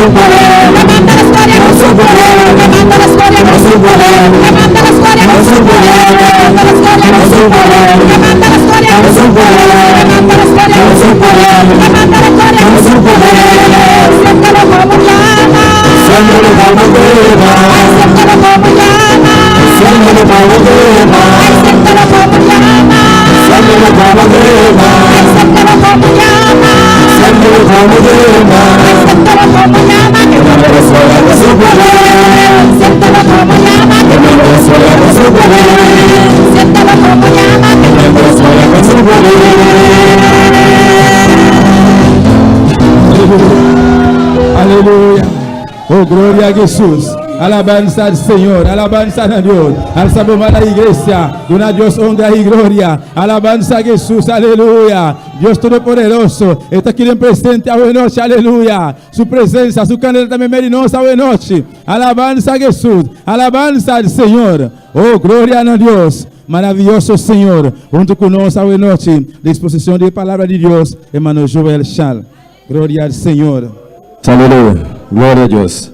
su poder, levanta la escoria con su poder, levanta la escoria con su poder, levanta la escoria con su poder, levanta la escoria con su poder, levanta la escoria con su poder, levanta la escoria con su poder, levanta la escoria con su poder, siéntelo como llama, siéntelo como quema, siéntelo como llama, siéntelo como quema, siéntelo como llama, siéntelo como quema, siéntelo como llama, siéntelo como quema, siéntelo como llama, que no me resuelva con su poder, siéntelo como llama, que no me resuelva con su poder, siéntelo como llama, que no me resuelva con su poder. Aleluya. Oh, gloria a Jesús. Alabanza al Señor, alabanza a Dios. Alza a la iglesia, duna Dios honra y gloria. Alabanza a Jesús, aleluya. Dios Todopoderoso está aquí en presente a buena noche, aleluya. Su presencia, su candela también merinosa buena noche. Alabanza a Jesús, alabanza al Señor. Oh, gloria a Dios. Maravilloso Señor, junto con nosotros buena noche, la exposición de la palabra de Dios, hermano Joel Chal. Gloria al Señor. Aleluya. Gloria a Dios.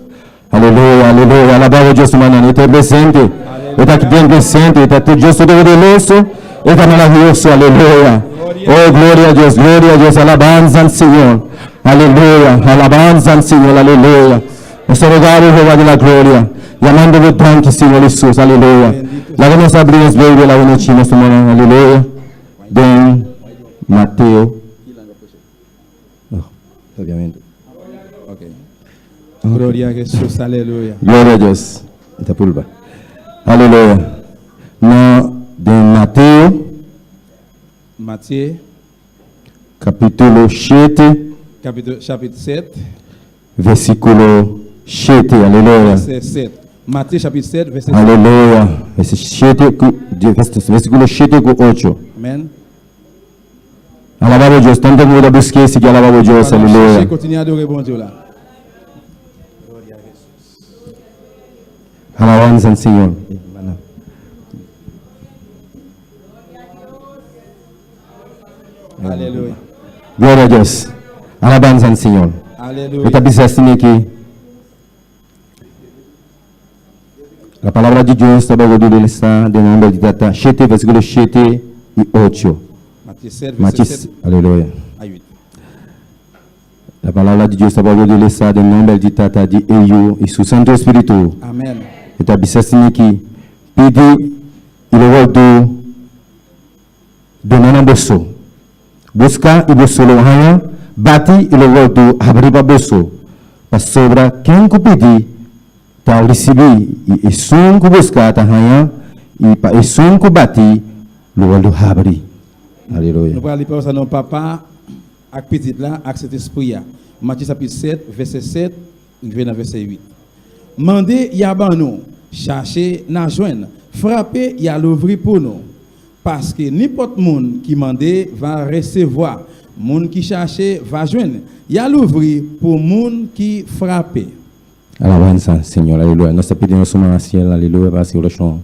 Aleluya, aleluya. Alabado Dios, hermano. Está presente. Está aquí bien presente. Está Dios todopoderoso. Está maravilloso. Aleluya. Oh, gloria a Dios, gloria a Dios. Alabanza al Señor. Aleluya. Alabanza al Señor. Aleluya. Nuestro rogado, Jehová de la gloria. Llamándolo tanto, Señor Jesús. Aleluya. La que nos abrimos, baby, la noche, nuestro hermano. Aleluya. Den Mateo. Oh, obviamente. Okay. Gloria a Jesús, aleluya. Gloria a Dios. Esta pulpa. Aleluya. No, de Mateo, Mateo, capítulo 7, capítulo, chapitre 7, versículo 7. Aleluya. verset 7. Mateo chapitre 7, verset 7. Aleluya. Versículo 7, versículo 7 com 8. Amén. Alabado Dios. Tanto mundo busque, sigue alabado Dios. Aleluya. Continue a adorer bon Dieu là. Alabanza al Señor. Aleluya. Gloria a Dios. Alabanza al Señor. Aleluya. Esta bisa assim que a palavra de Deus está bagulho está de nome de Tata 7, versículo 7 e 8. Mateo 7, verset Matias, 7 aleluia. a 8. A palavra de Deus está bagulho está de nome de Tata de Eu e seu Santo Espírito. Amén. Esta bisa assim que pede e logo do do nana bolso. Busca e bolso lo hanya, bate e logo do abrir para bolso. Pa sobra quem que pedir, tá receber e esun que busca tá hanya e pa esun que bate, logo do abrir. Aleluia. Nous allons aller par nos papa avec petit là, avec cet esprit. là. Matthieu chapitre 7, verset 7, il vient dans verset 8. Mandez y a ban nous, cherchez n'a joindre, frappez y a l'ouvrir pour nous. Parce que n'importe monde qui mandait va recevoir, monde qui cherche va joindre. Y a l'ouvrir pour monde qui frappe. Alabanza, Senhor, aleluia. Nós pedimos uma cielo, aleluia, para o chão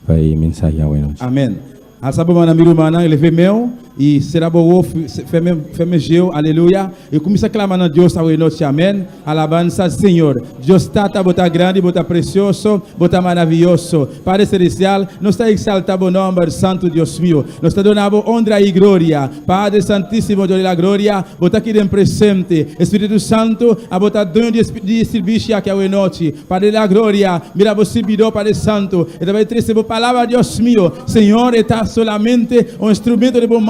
vai mensagem hoje. Amen. Alça a mão na levez meu e será bom ferme geu, aleluia. E começa a clamar a Deus a noite, amém. Alabanza ao Senhor. Deus tata, bota grande, bota precioso, bota maravilhoso. Padre Celestial, nos está exaltado o nome santo Dios mío. Nos está dando honra e glória. Padre Santíssimo, Deus da glória, bota aqui em presente. Espírito Santo, a botar dom de serviço aqui a noite. Padre da glória, mira você servidor, Padre Santo. E também recebo palavra, Dios mío. Senhor, está solamente um instrumento de bom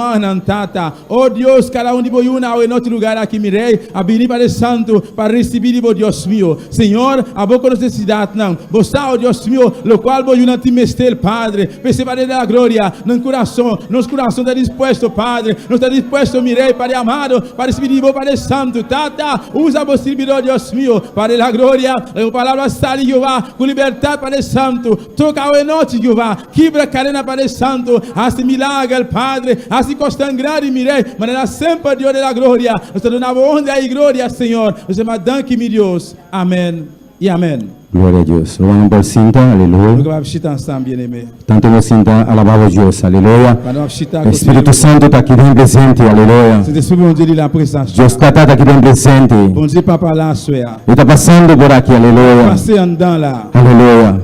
tata. Oh Dios, cada um de voi una en otro lugar aqui, mi rei, a venir Padre Santo para recibir de Dios mío. Senhor, a boca necessidade não. Você, oh Dios mío, lo qual voi una ti mestel, Padre. Pense Padre da glória, no coração, nosso coração está disposto, Padre. Não está disposto, mi rei, Padre amado, para receber de Padre Santo. Tata, usa vos servidor, Dios mío, Padre da glória, a palavra sale, Jeová, com liberdade, Padre Santo. Toca a noite, Jeová, quebra cadena, Padre Santo, hace milagre, Padre, hace costa grande, mi rei, maneira sempre Deus da glória. Nós te damos honra e glória, Senhor. Nós te damos mi Deus. Amém e amém. Gloria a Dios. Rumannan por sinta, aleluya. Nou kapab chita ansanm, byeneme. Tantu nos sinta, alabá Dios, aleluya. Pandan w ap chita, E Spiritu Santu ta aki den presente, aleluya. Sentespri Bondye li la prezans. Dios Tata ta aki den presente. Bondye Papa la aswè a. E ta pasando por aki, aleluya. Pase anndan la. Aleluya.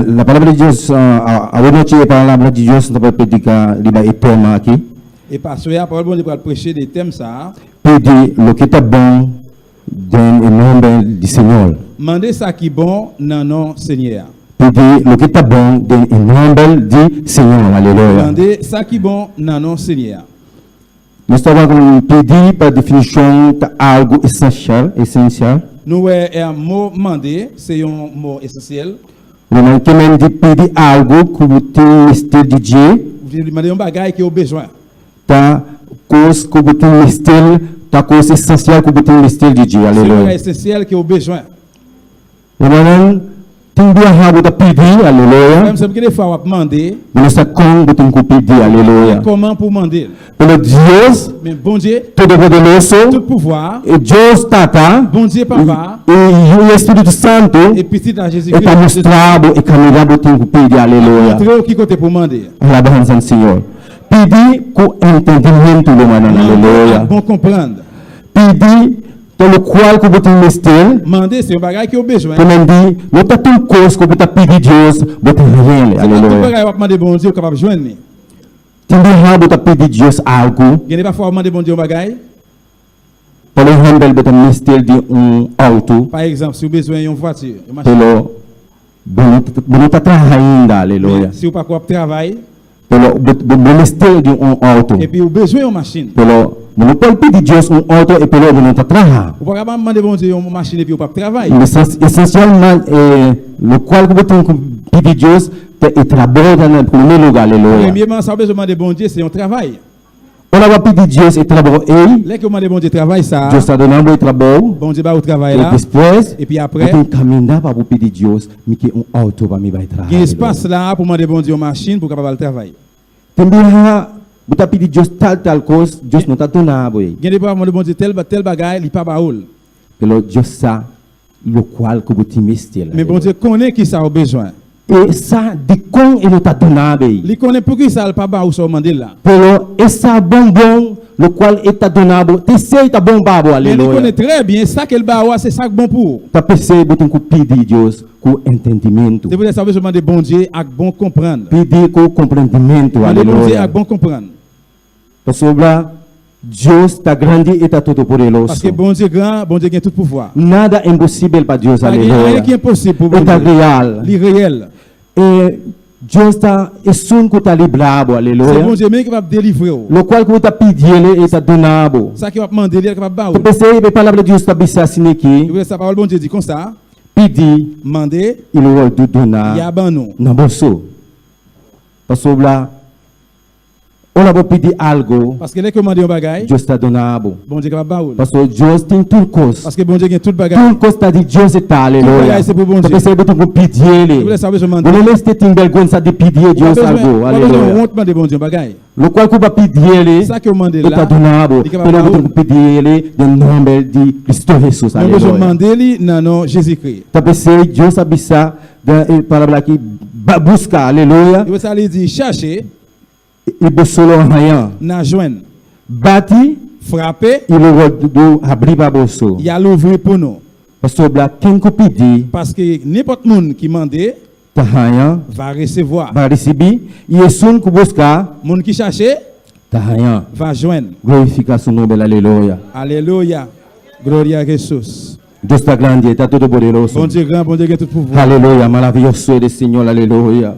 La palabra di Dios, awe nochi e palabra di Dios nos ta por predica riba e tema aki. E pa aswè a, pawòl Bondye pral preche de tèm sa a. Pidi loke ta bon den e nomber di Señor. Mande sa ki bon nan non Senyè a. Pidi loke ta bon den e nomber di Señor. Aleluya. Mande sa ki bon nan non Senyè a. Nos ta wak pidi pa definishon ta algu esenshal, esensial. Nou wè mo mande se yon mo esansyèl. Ruman ke men di pidi algu ku bo tin mester di dje. Li mande yon bagay ke ou bezwen. Ta kos ku bo tin mester, ta kos esensial ku bo tin mester di dje. Se yon Aleluya. bagay esensyèl ke ou bezwen. Rumannan, tin biaha bo ta pidi, aleluya. Frè m sè m, gen de fwa w ap mande. Bo no sa kon bo tin ku pidi, aleluya. Kòman pou w mande l. Pero Dios. Men Bondye. Todopoderoso. Tout pouvwa a. E Dios Tata. Bondye Papa a. E Yu i Espiritu Santu. E Pitit la Jezi Kris. E ta mustra bo e kaminda bo tin ku pidi, aleluya. Montre w ki kote pou w mande. Alabansa na Señor. Pidi ku entendimentu, rumannan, Mande aleluya. ak bon konprann. Pidi Ta lokual ku bo tin mester. Mande, se yon bagay ke ou bezwen. Te mande, no ta tur kos ku bo ta pidi Dios, bo ta hañ'el. Se pa tout Aleluya. bagay wap mande Bondye ou kapab jwenn li. Tin biaha bo ta pidi Dios algu. Gen de pafwa ou mande Bondye yon bagay. Por ehèmpel, bo ta mester di un outo. Pa egzanp, si ou bezwen yon vwati, yon machin. Pero bo no bo no ta traha ainda. Aleluya. Men, si ou pako ap travay. Pero bo bo mester di un auto. Epi ou bezwen yon machin. Pero bo no por pidi Dios un auto e pero bo no ta traha. Ou pa kapab mande Bondye yon machin epi ou pap travay. Esensialman e lokual ku bo tin ku pidi Dios ta e trabou ta na promé luga. Aleluya. Premyeman sa ou bezwen mande Bondye se yon travay. Ora bo a pidi Dios e trabou ei. Lè ke ou mande Bondye travay sa a. Dios ta duna bo e trabou. Bondye ba ou travay la. E despues. Epi apre. Bo tin kaminda pa bo pidi Dios, mi ke un auto pa mi bai traha. Gen espas la a pou mande Bondye yon machin pou kapab al travay. Tin biaha bo ta pidi Dios tal tal kos, Dios no ta duna bo ei. Gen de fwa ou mande Bondye tèl tèl bagay, li pa ba ou l. Pero Dios sa lokual ku bo tin mester. Men Bondye konnen kisa ou bezwen. E sa dikon e no ta duna bo. Li konnen poukisa l pa ba ou sa ou mande l la. Pero e sa bon bon lokual e ta duna bo, t'esei ta bon pa bo, Men li aleluya. konnen trè byen sa ke l ba ou a se sa k bon pou ou. Ta p'esei bo tin ku pidi Dios ku entendimentu. Se poutèt sa ou bezwen mande Bondye ak bon konprann. Pidi ku komprendimentu, Mande Bondye aleluya. ak bon konprann. Pasobra Dios ta grandi i ta todopoderoso. Paske Bondye gran, Bondye gen tout pouvwa. Nada imposibel pa Dios, Pa gen aleluya. anyen ki enposib pou E ta Bondye. real. Li reyèl. E Dios ta esun ku ta libra bo, Se aleluya. Bondye menm ki kapab delivre ou. Lokual ku bo ta pidiele e ta duna bo. Sa ke wap mande li, li kapab ba Ta ou. p'esei e palabra di Dios ta bisa asin'aki. Se poutèt sa pawòl Bondye di konsa. Pidi. Mande. I lo wòrdu duna. Ya ban nou. Na boso. Pasobra. Ora bo pidi algo. Paske lè ke ou mande yon bagay. Dios ta duna bo. Bondye kapab ba ou l. Pasobra Dios tin tur kos. Paske Bondye gen tout bagay. Tur kos ta di Dios e ta, Tout aleluya. bagay se pou Bondye. Ta p'esei bo tin ku pidié li. Se poutèt sa ou bezwen mande. Bo no mester tin bèrgwensa di pidié Ou pa Dios bezwen, algo, ou pa bezwen aleluya. wont mande Bondye yon bagay. Lokual ku bo a pidié li, Sa ke ou mande l e ta la, duna bo. li kapab Pero ba bo ou tin l. ku pidié li den nòmber di Kristo Hesus, Men ou bezwen aleluya. mande li nan non Jezikri. Ta p'esei Dios a bisa den e palabra aki, Ba buska, aleluya. Se poutèt sa li di, Chache. I bo solo haña. Na jwenn. Bati. Frape. I lo wòrdu habrí pa boso. Y a louvri pou nou. Pasobra ken ku pidi. Paske nenpòt moun ki mande. Ta haña. Va resevwa. Va risibí. I esun ku buska. Moun ki chache. Ta haña. Va jwenn. Glorifiká su nomber, aleluya. Aleluya! Gloria a Hesus! Dios ta grandi, e ta todopoderoso. Bondye gran, Bondye gen tout pouvwa. Aleluya! Maravioso eres, Señor, aleluya.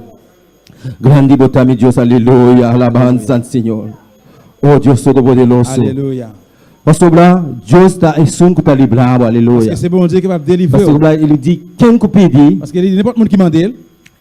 Grandi bo ta mi Dios, aleluya, alabanza al Señor. Oh Dios Todopoderoso. Aleluya. Pasobra Dios ta esun ku ta libra bo, aleluya. Paske se Bondye ki pap delivre ou. Pasobra li di ken ku pidi. Paske li di nenpòt moun ki mande l.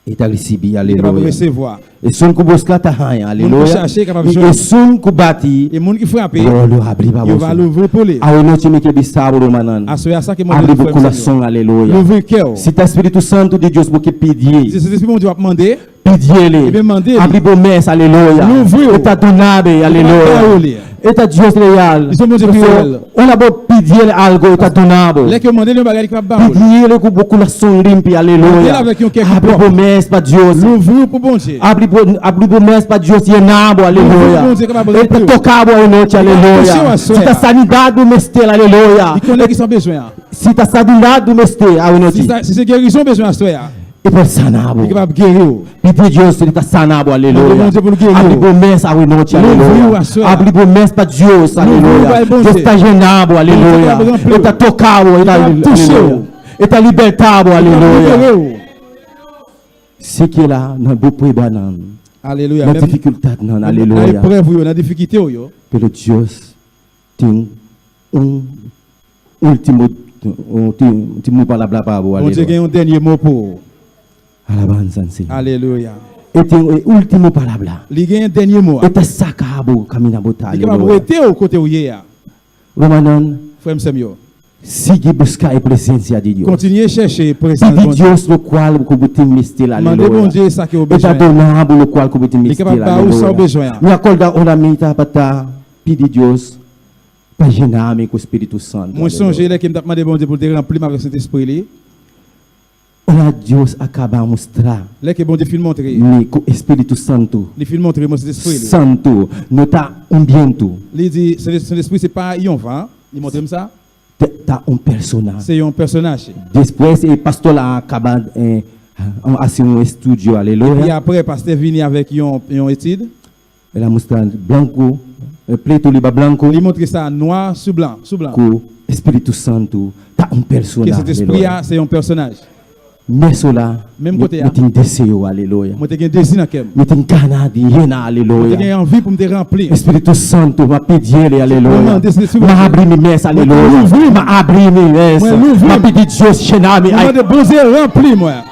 E ta risibi, Li kapab aleluya. resevwa. Esun ku buska ta haña, Moun ki aleluya. chache kapab I jwenn. esun ku bati. E moun ki frape. Lo lo abri pa Yo va boso. louvri pou li. Awe nochi mi ke bisa bo rumannan. Aswe a sa ke mwen Abri vle di bo frè m sè m yo. kurason, aleluya. Louvri kè w. Si ta Spiritu Santu di Dios bo ke pidi. Si se Lespri Bondye w ap mande. Pidie li. Ebyen mande li. Abri bo mes, aleluya. Louvri w. E ta duna be, Li aleluya. va ba ou li. E ta Dios real. Li se Bondye ki reyèl. Ora bo pidiel algo, e ta duna bo. Lè ke ou mande l yon bagay, li kapab ba ou l. Pidiel ku bo kurason limpi, Mande l aleluya. avèk yon kè ki Abri pwòp. bo mes pa Dios. Louvri w pou Bondye. Abri bo, abri bo mes pa Dios yena bo, Louvri w pou aleluya. Bondye kapab E ta ranpli w. toka bo awe nochi, Li kapab aleluya. touche w aswè Si ta a. sanidad bo mester, aleluya. Li konnen kisa w bezwen an. Si ta sanidad bo mester awe Si nochi. sa, si se gerizon w bezwen aswè a. E por sana bo. Li kapab geri w. Pidi Dios li ta sana bo, Mande aleluya. Bondye pou l geri Abri w. bo mes awe nochi, Louvri aleluya. w aswè a. Abri bo mes pa Dios, Louvri w aleluya. bay Dios Bondye. ta jena bo, Bondye aleluya. kapab ranpli E w. ta toka bo, e Li ta, kapab touche aleluya. w. E ta liberta bo, Li kapab aleluya. libere w. Si ke la nan bo prueba nan, Aleluya. nan Menm difikultad nan, nan aleluya. eprèv ou yo, nan difikite ou yo. Pero Dios tin un ultimo ultimo palabra pa bo, Bondye aleluya. gen yon dènye mo pou ou. Alabanza al Señor. Aleluya. E tin e ultimo palabra. Li gen dènye mo a. E ta saka bo kaminda bo ta, Li kapab aleluya. wete ou kote ou ye a. Rumannan, Frè m sè m yo. sigui buska e presensia di Dios. Kontinye chèche prezans Pidi Bondye. Dios lokual ku bo tin mester, Mande aleluya. Bondye sa ke ou E ta bezwen. duna bo lokual ku bo tin Li mester, kapab ba ou sa ou aleluya. bezwen an. Mi a kòrda ora mi tabata pidi Dios pa yena mi ku Spiritu Santu, Mwen sonje aleluya. lè ke m t ap mande Bondye pou l te ranpli m avèk Sentespri li. Ora Dios a kaba mustra. Lè ke Bondye fin montre. Mi ku Spiritu Santu. Li fin montre mwen Sentespri li. Santu no ta un bientu. Li di, Sentespri se pa yon van, li montre m sa. Ta un persona. Se yon pèsonaj. Despues e pastor la kaba hasi un estudio, aleluya. Epi apre pastè vini avèk yon yon etid. El a mustra blanco, pretu riba blanco. Li montre sa nwa sou blan, sou blan. Ku Spiritu Santu ta un persona. Ke Sentespri a se yon pèsonaj. Mesola Menm kote a. mi tin deseo, aleluya. Mwen te gen dezi nan kè m. Mi tin gana di yena, Mwen te aleluya. gen anvi pou m te ranpli. Spiritu Santu, m'a pidiele, Mwen aleluya. mande Sentespri M'a Bondye. abri mi mes, Mwen te aleluya. louvri m. M'a abri mi mes. Mwen louvri M'a m. pidi Dios yena mi. Mwen mande Bondye ranpli mwen.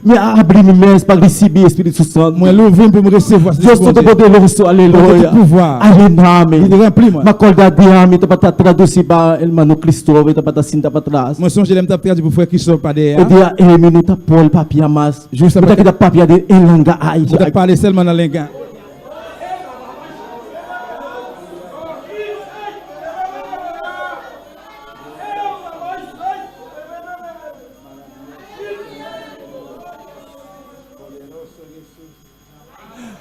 Mi a abri mi mes pa risibi Espiritu Santu. Mwen louvri m pou m resevwa Dios Sentespri Bondye. Todopoderoso, Bondye aleluya. tout pouvwa. A yena mi. Li te ranpli mwen. M'a kòrda dia mi tabata tradusi pa hermano Cristóbal, tabata sinta pa tras. Mwen sonje lè m t ap tradui pou frè Christophe pa dèyè E a. dia ei mi no ta por papia mas. Jou sa Mi ta keda papia den e langa ai. Mwen t ap pale sèlman nan lenga.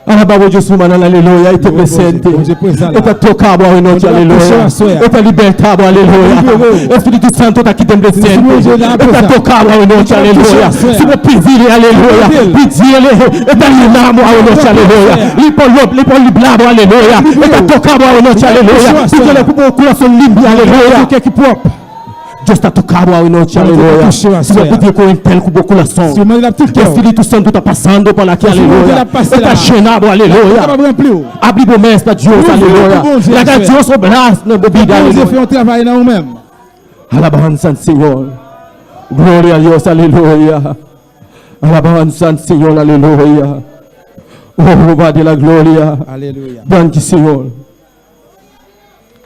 Alaba Dios rumannan, aleluya, e ta presente. E ta toka bo awe nochi, aleluya. E ta liberta bo, aleluya. Espiritu Santu ta aki den presente. E ta toka bo awe nochi, aleluya. Si bo pidi li, aleluya, pidi li, e ta yena bo awe nochi, aleluya. Li por li por libra bo, aleluya. E ta toka bo awe nochi, aleluya. Pidi li ku bo kurason limpi, aleluya. Kè ki pwòp. Dios ta toka bo awe nochi, aleluya. Si bo pidi ku henter ku bo kurason. Si ou mande l ap tout kè ou. Espiritu Santu ta pasando por aki, Espiritu aleluya. ap pase E ta la. yena bo, Li aleluya. kapab ranpli ou. Abri bo mes pa Dios, Louvri aleluya. pou Bondye, Laga aswè. Dios obra na bo bida, Bondye fè aleluya. yon travay nan ou menm. Alabanza al Señor. Gloria a Dios, aleluya. Alabanza al Señor, aleluya. Oh, Jehová de la gloria. Aleluya. Danki, Señor.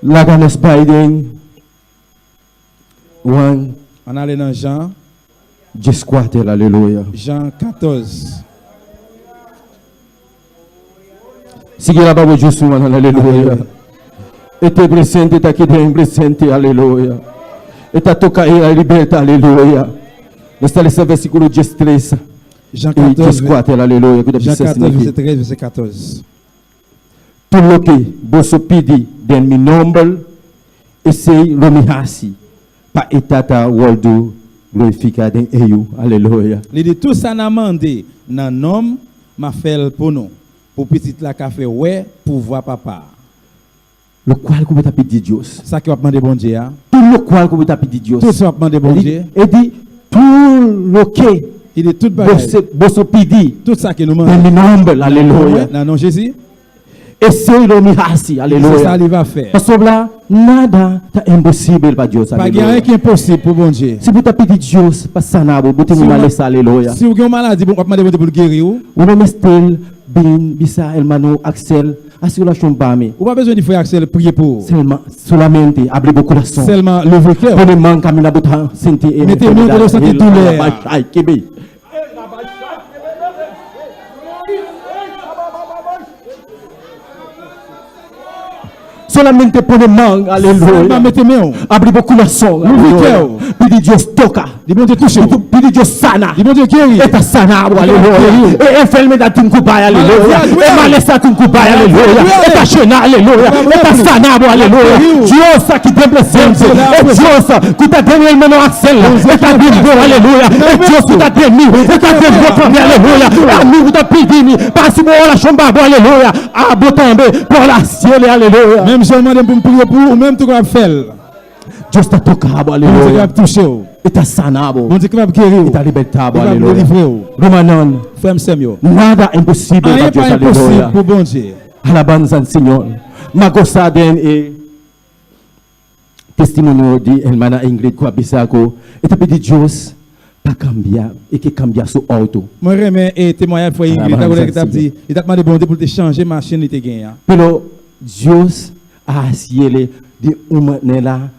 Laga nos bai den Juan. Ann ale nan Jan. Dieskuater, aleluya. Jan 14. Sigui alabá bo Dios, rumannan, aleluya. E ta presente, ta aki den presente, aleluya. E ta toka e liberta, aleluya. Nos ta lesa versíkulo diestres Jan i 14, dieskuater, aleluya, ku ta Jan bisa 14, asina aki. vèsè 13, vèsè 14. Tur loke boso pidi den mi nòmber, esei lo mi hasi, pa e Tata wòrdu glorifiká den e Yu. Aleluya! Li di, Tur sa n'a mande nan non m, m'a fè l pou nou, pou Pitit la ka fè wè pouvwa Papa a. Lokual ku bo ta pidi Dios. Sa ke w'ap mande Bondye a. Tur lokual ku bo ta pidi Dios. Tout sa w'ap mande Bondye. E di, Tur loke Li di tout bagay. boso pidi. Tout sa ke nou mande. Den mi nòmber, aleluya. Nan non Jezi. Esei lo mi hasi, aleluya. Se sa li va fè. Pasobra nada ta imposibel pa Dios, Pa gen aleluya. anyen ki enposib pou Bondye. Si bo ta pidi Dios pa sana bo, bo tin un malesa, aleluya. Si ou gen yon maladi, w'ap mande Bondye pou l geri ou. Bo no mester bin bisa hermano Axel. Hasi orashon pa mi. Ou pa bezwen di frè Axel priye pou ou. Sèlman, solamente, abri bo kurason. Sèlman louvri kè ou. Pone man kaminda bo ta sinti e Mete men kote ou santi doulè a. Kebe. Solamente pone man, aleluya. Sèlman mete men ou. Abri bo kurason. Louvri kè ou. Pidi Dios toka. Di Bondye touche ou. Pidi Dios sana. Di Bondye geri. E ta sana bo, aleluya. E enfermedad tin ku bai, aleluya. E malesa tin ku bai, aleluya. E ta shena, aleluya. E ta sana bo, aleluya. Dios aki den presensia. E Dios ku ta den hermano Axel. E ta den bo, aleluya. E Dios ku ta den mi. E ta den bo tambe, aleluya. Ami ku ta pidi mi pa hasi bo orashon pa bo, aleluya. Abo tambe por hasiel, aleluya. Menm jan ou mande m pou m priye pou ou, ou menm tou kapab fè l. Dios ta toka bo, Bondye aleluya. kapab touche ou. E ta sana bo. Bondye kapab geri ou. E ta liberta bo, Li kapab aleluya. delivre ou. Rumannan, Frè m, sè m yo, nada imposibel pa anyen Dios, pa enposib aleluya. pou Bondye. Alabanza al Señor. M'a gosa den e testimonio di hermana Ingrid ku a bisa ku e ta pidi Dios pa kambia, e ke kambia su outo. Mwen renmen e temwayaj frè Ingrid la kote li tap Alabanza al di Señor. li tap mande Bondye pou l te chanje machin li te gen an. Pero Dios a hasiele di un manera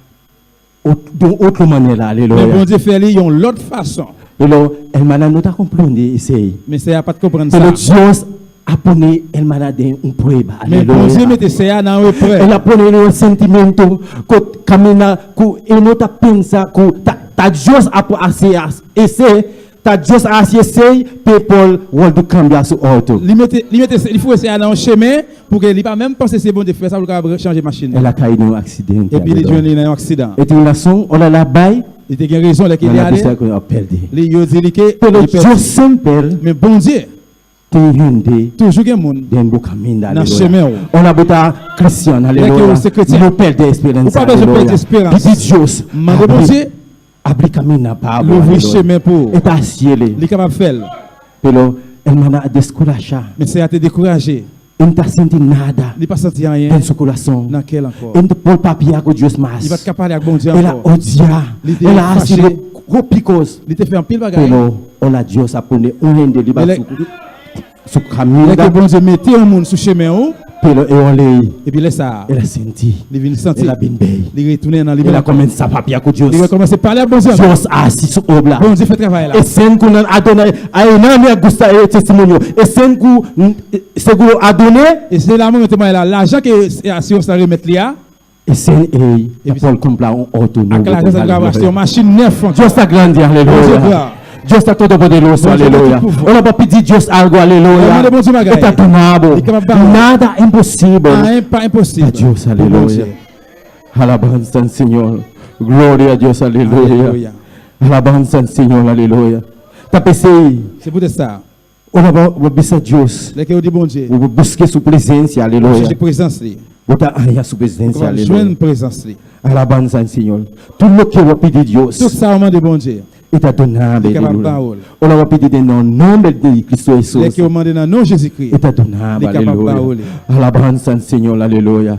di un otro manera, Men aleluya. Bondye fè li yon lòt fason. Pero hermana no ta komprende esei. Men sè a pat konprann sa. Pero Dios a pone hermana den un prueba, Men Bondye aleluya. mete sè a nan yon eprèv. El a pone den un sentimento ku kaminda ku e no ta pensa ku ta ta Dios a por hasi esei, ta Dios a hasi esei p'e por wòrdu kambia su outo. Li mete li mete li foure sè a nan yon chemen pou ke li pa menm panse se Bondye fè sa pou l kapab chanje machin El nan. a kai den un aksidente, Epi li aleluya. jwenn li nan yon aksidan. E tin rason, ora el a bai. Li te gen rezon lè ke li Nan ale, bisa ku a pèdi. li yo di li ke Pero li pèdi. Dios semper Men Bondye tin hende toujou gen moun den bo kaminda, nan aleluya. chemen ou. Ora bo ta kristian, Lè ke aleluya, ou se kretyen, no pèrdè ou esperansa, pa bezwen aleluya. pèdi esperans. Pidi Dios Mande abri, Bondye abri kaminda pa bo, louvri aleluya. chemen pou ou. E ta hasiele. Li kapab fè l. Pero hermana a deskurashá. Men sè a te dekouraje. E no ta sinti nada Li pa santi anyen den su kurason. nan kè l ankò. E no ta por papia ku Dios mas. Li pa t ka pale ak Bondye El a ankò. odia. Li te El a hasi fache. hopi kos. Li te fè anpil bagay. Pero ora Dios a pone un hende riba Men lè, su su lè ke kaminda. Bondye mete yon moun sou chemen ou, Pero e ora ei epi lè sa a, el a sinti. li vin santi. El a bin bei. Li retounen nan li El menm a ankò. kuminsá papia ku Dios. Li rekòmanse pale ak Bondye ankò. Dios a hasi su obra. Bondye fè travay la. E sen ku nan a duna, ai nan mi a gusta e testimonio. E sen ku seguro a dun'é. E se la mwen temwaye la, lajan ke asirans la remèt li a. E sen ei ta por kumpra un outo nobo. Ak lajan sa li kapab achte yon machin nèf ankò. Dios ta grandi, Bondye aleluya. gran. Dios ta todopoderoso, Bondye gen tout aleluya. pouvwa. Ora bo pidi Dios algo, Lè w aleluya. mande Bondye bagay, E ta duna bo. li kapab ba ou. Nada imposibel Anyen pa enposib pa Dios, pou aleluya. Bondye. Alabanza al Señor. Gloria a Dios, aleluya. Aleluya. Alabanza al Señor, aleluya. Ta p'esei. Se poutèt sa. Ora bo bo bisa Dios. Lè ke yo di Bondye. Bo bo buske su presencia, aleluya. Bo chèche prezans li. Bo ta haña su presencia, Bo aleluya. jwenn prezans li. Alabanza al Señor. Tur loke bo pidi Dios. Tout sa ou mande Bondye. E ta duna bo, Li kapab aleluya. ba ou l. Ora bo pidi den nan nomber di Cristo Jesus. Lè ke ou mande nan non Jezikri. E ta duna bo, Li kapab ba ou aleluya. li. Alabanza al Señor, aleluya.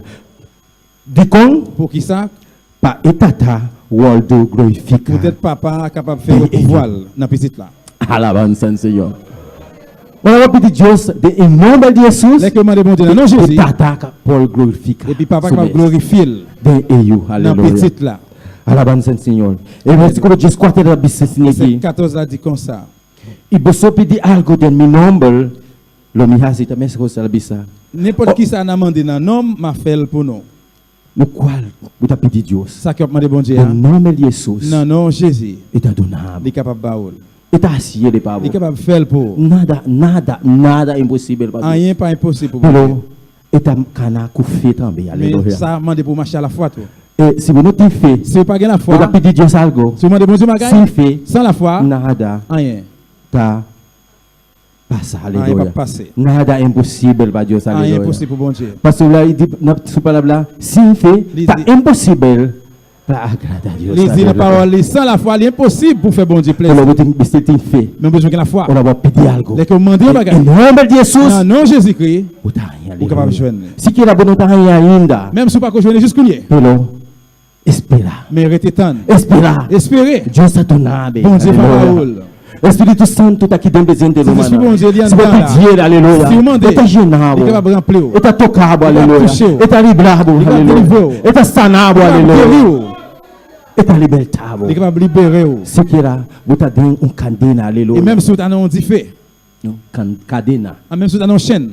Dikon? Poukisa? Pa e Tata wòldu glorifika. Poutèt Papa a kapab fè yo pouvwa l nan Pitit la. Alabansa al Señor. Ora bo pidi Dios den e nomber di Jesus. Lè ke yo mande Bondye nan non Jezi. E Tata ka por glorifika. Epi Papa kapab glorifye l. Den e Yu. Nan Pitit la. Alabansa al Señor. E versíkulo dieskuater ta bisa asina aki. Vèsè 14 la di konsa. I boso pidi algu den mi nomber, lo mi hasi ta meskos el a bisa. Nenpòt kisa nan mande nan non m, m a fè l pou nou. Lokual bo ta pidi Dios. Sa ke w ap mande Bondye a. Den nòmber di Hesus. Nan non Jezi. E ta duna bo. Li kapab ba ou l. E ta hasié de pa bo. Li kapab fè l pou ou. Nada, nada, nada imposibel pa Dios. Anyen pa enposib pou Bondye. Pero e ta kana ku fe tambe. Men Aleluya. sa mande pou w mache a lafwa tou. E si bo no tin fe. Si ou pa gen lafwa. Bo ta pidi Dios algo. Si ou mande Bondye yon bagay. Sin fe. San lafwa. Nada. Anyen. Ta. Pasa, Anyen aleluya. pap pase. Nada imposibel pa Dios, Anyen aleluya. enposib pou Bondye. Pasobra li di nan sou palab la, sin fe Li ta di. imposibel pa agrada Dios, Li di nan aleluya. pawòl li, san lafwa li enposib pou fè Bondye Pero plezi. bo tin mester tin fe. Men ou bezwen gen lafwa. Ora bo pidi algo. Lè ke ou mande yon Den bagay. e nomber di Jesus. Nan non Jezikri. Bo ta haña, Ou kapab aleluya. jwenn li. Sikiera bo no ta haña ainda. Menm si ou pako jwenn li jis kounye. Pero espera. Men rete tann. Espera. Espere. Dios ta duna be. Bondye va ba Aleluya. ou l. Espíritu Santu ta aki den presente, Si rumannan. Bondye li Si bo anndan la, pidiel, aleluya, si ou mande, e ta yena li bo. kapab ranpli ou. E ta toka bo, Li kapab aleluya. touche ou. E ta libra bo, Li kapab aleluya. delivre ou. E ta sana bo, Li kapab aleluya. geri ou. E ta liberta bo. Li kapab libere ou. Sikiera bo ta den un kandena, E aleluya. menm si ou ta nan yon dife. No, kan, kadena. A menm si ou ta nan yon chenn.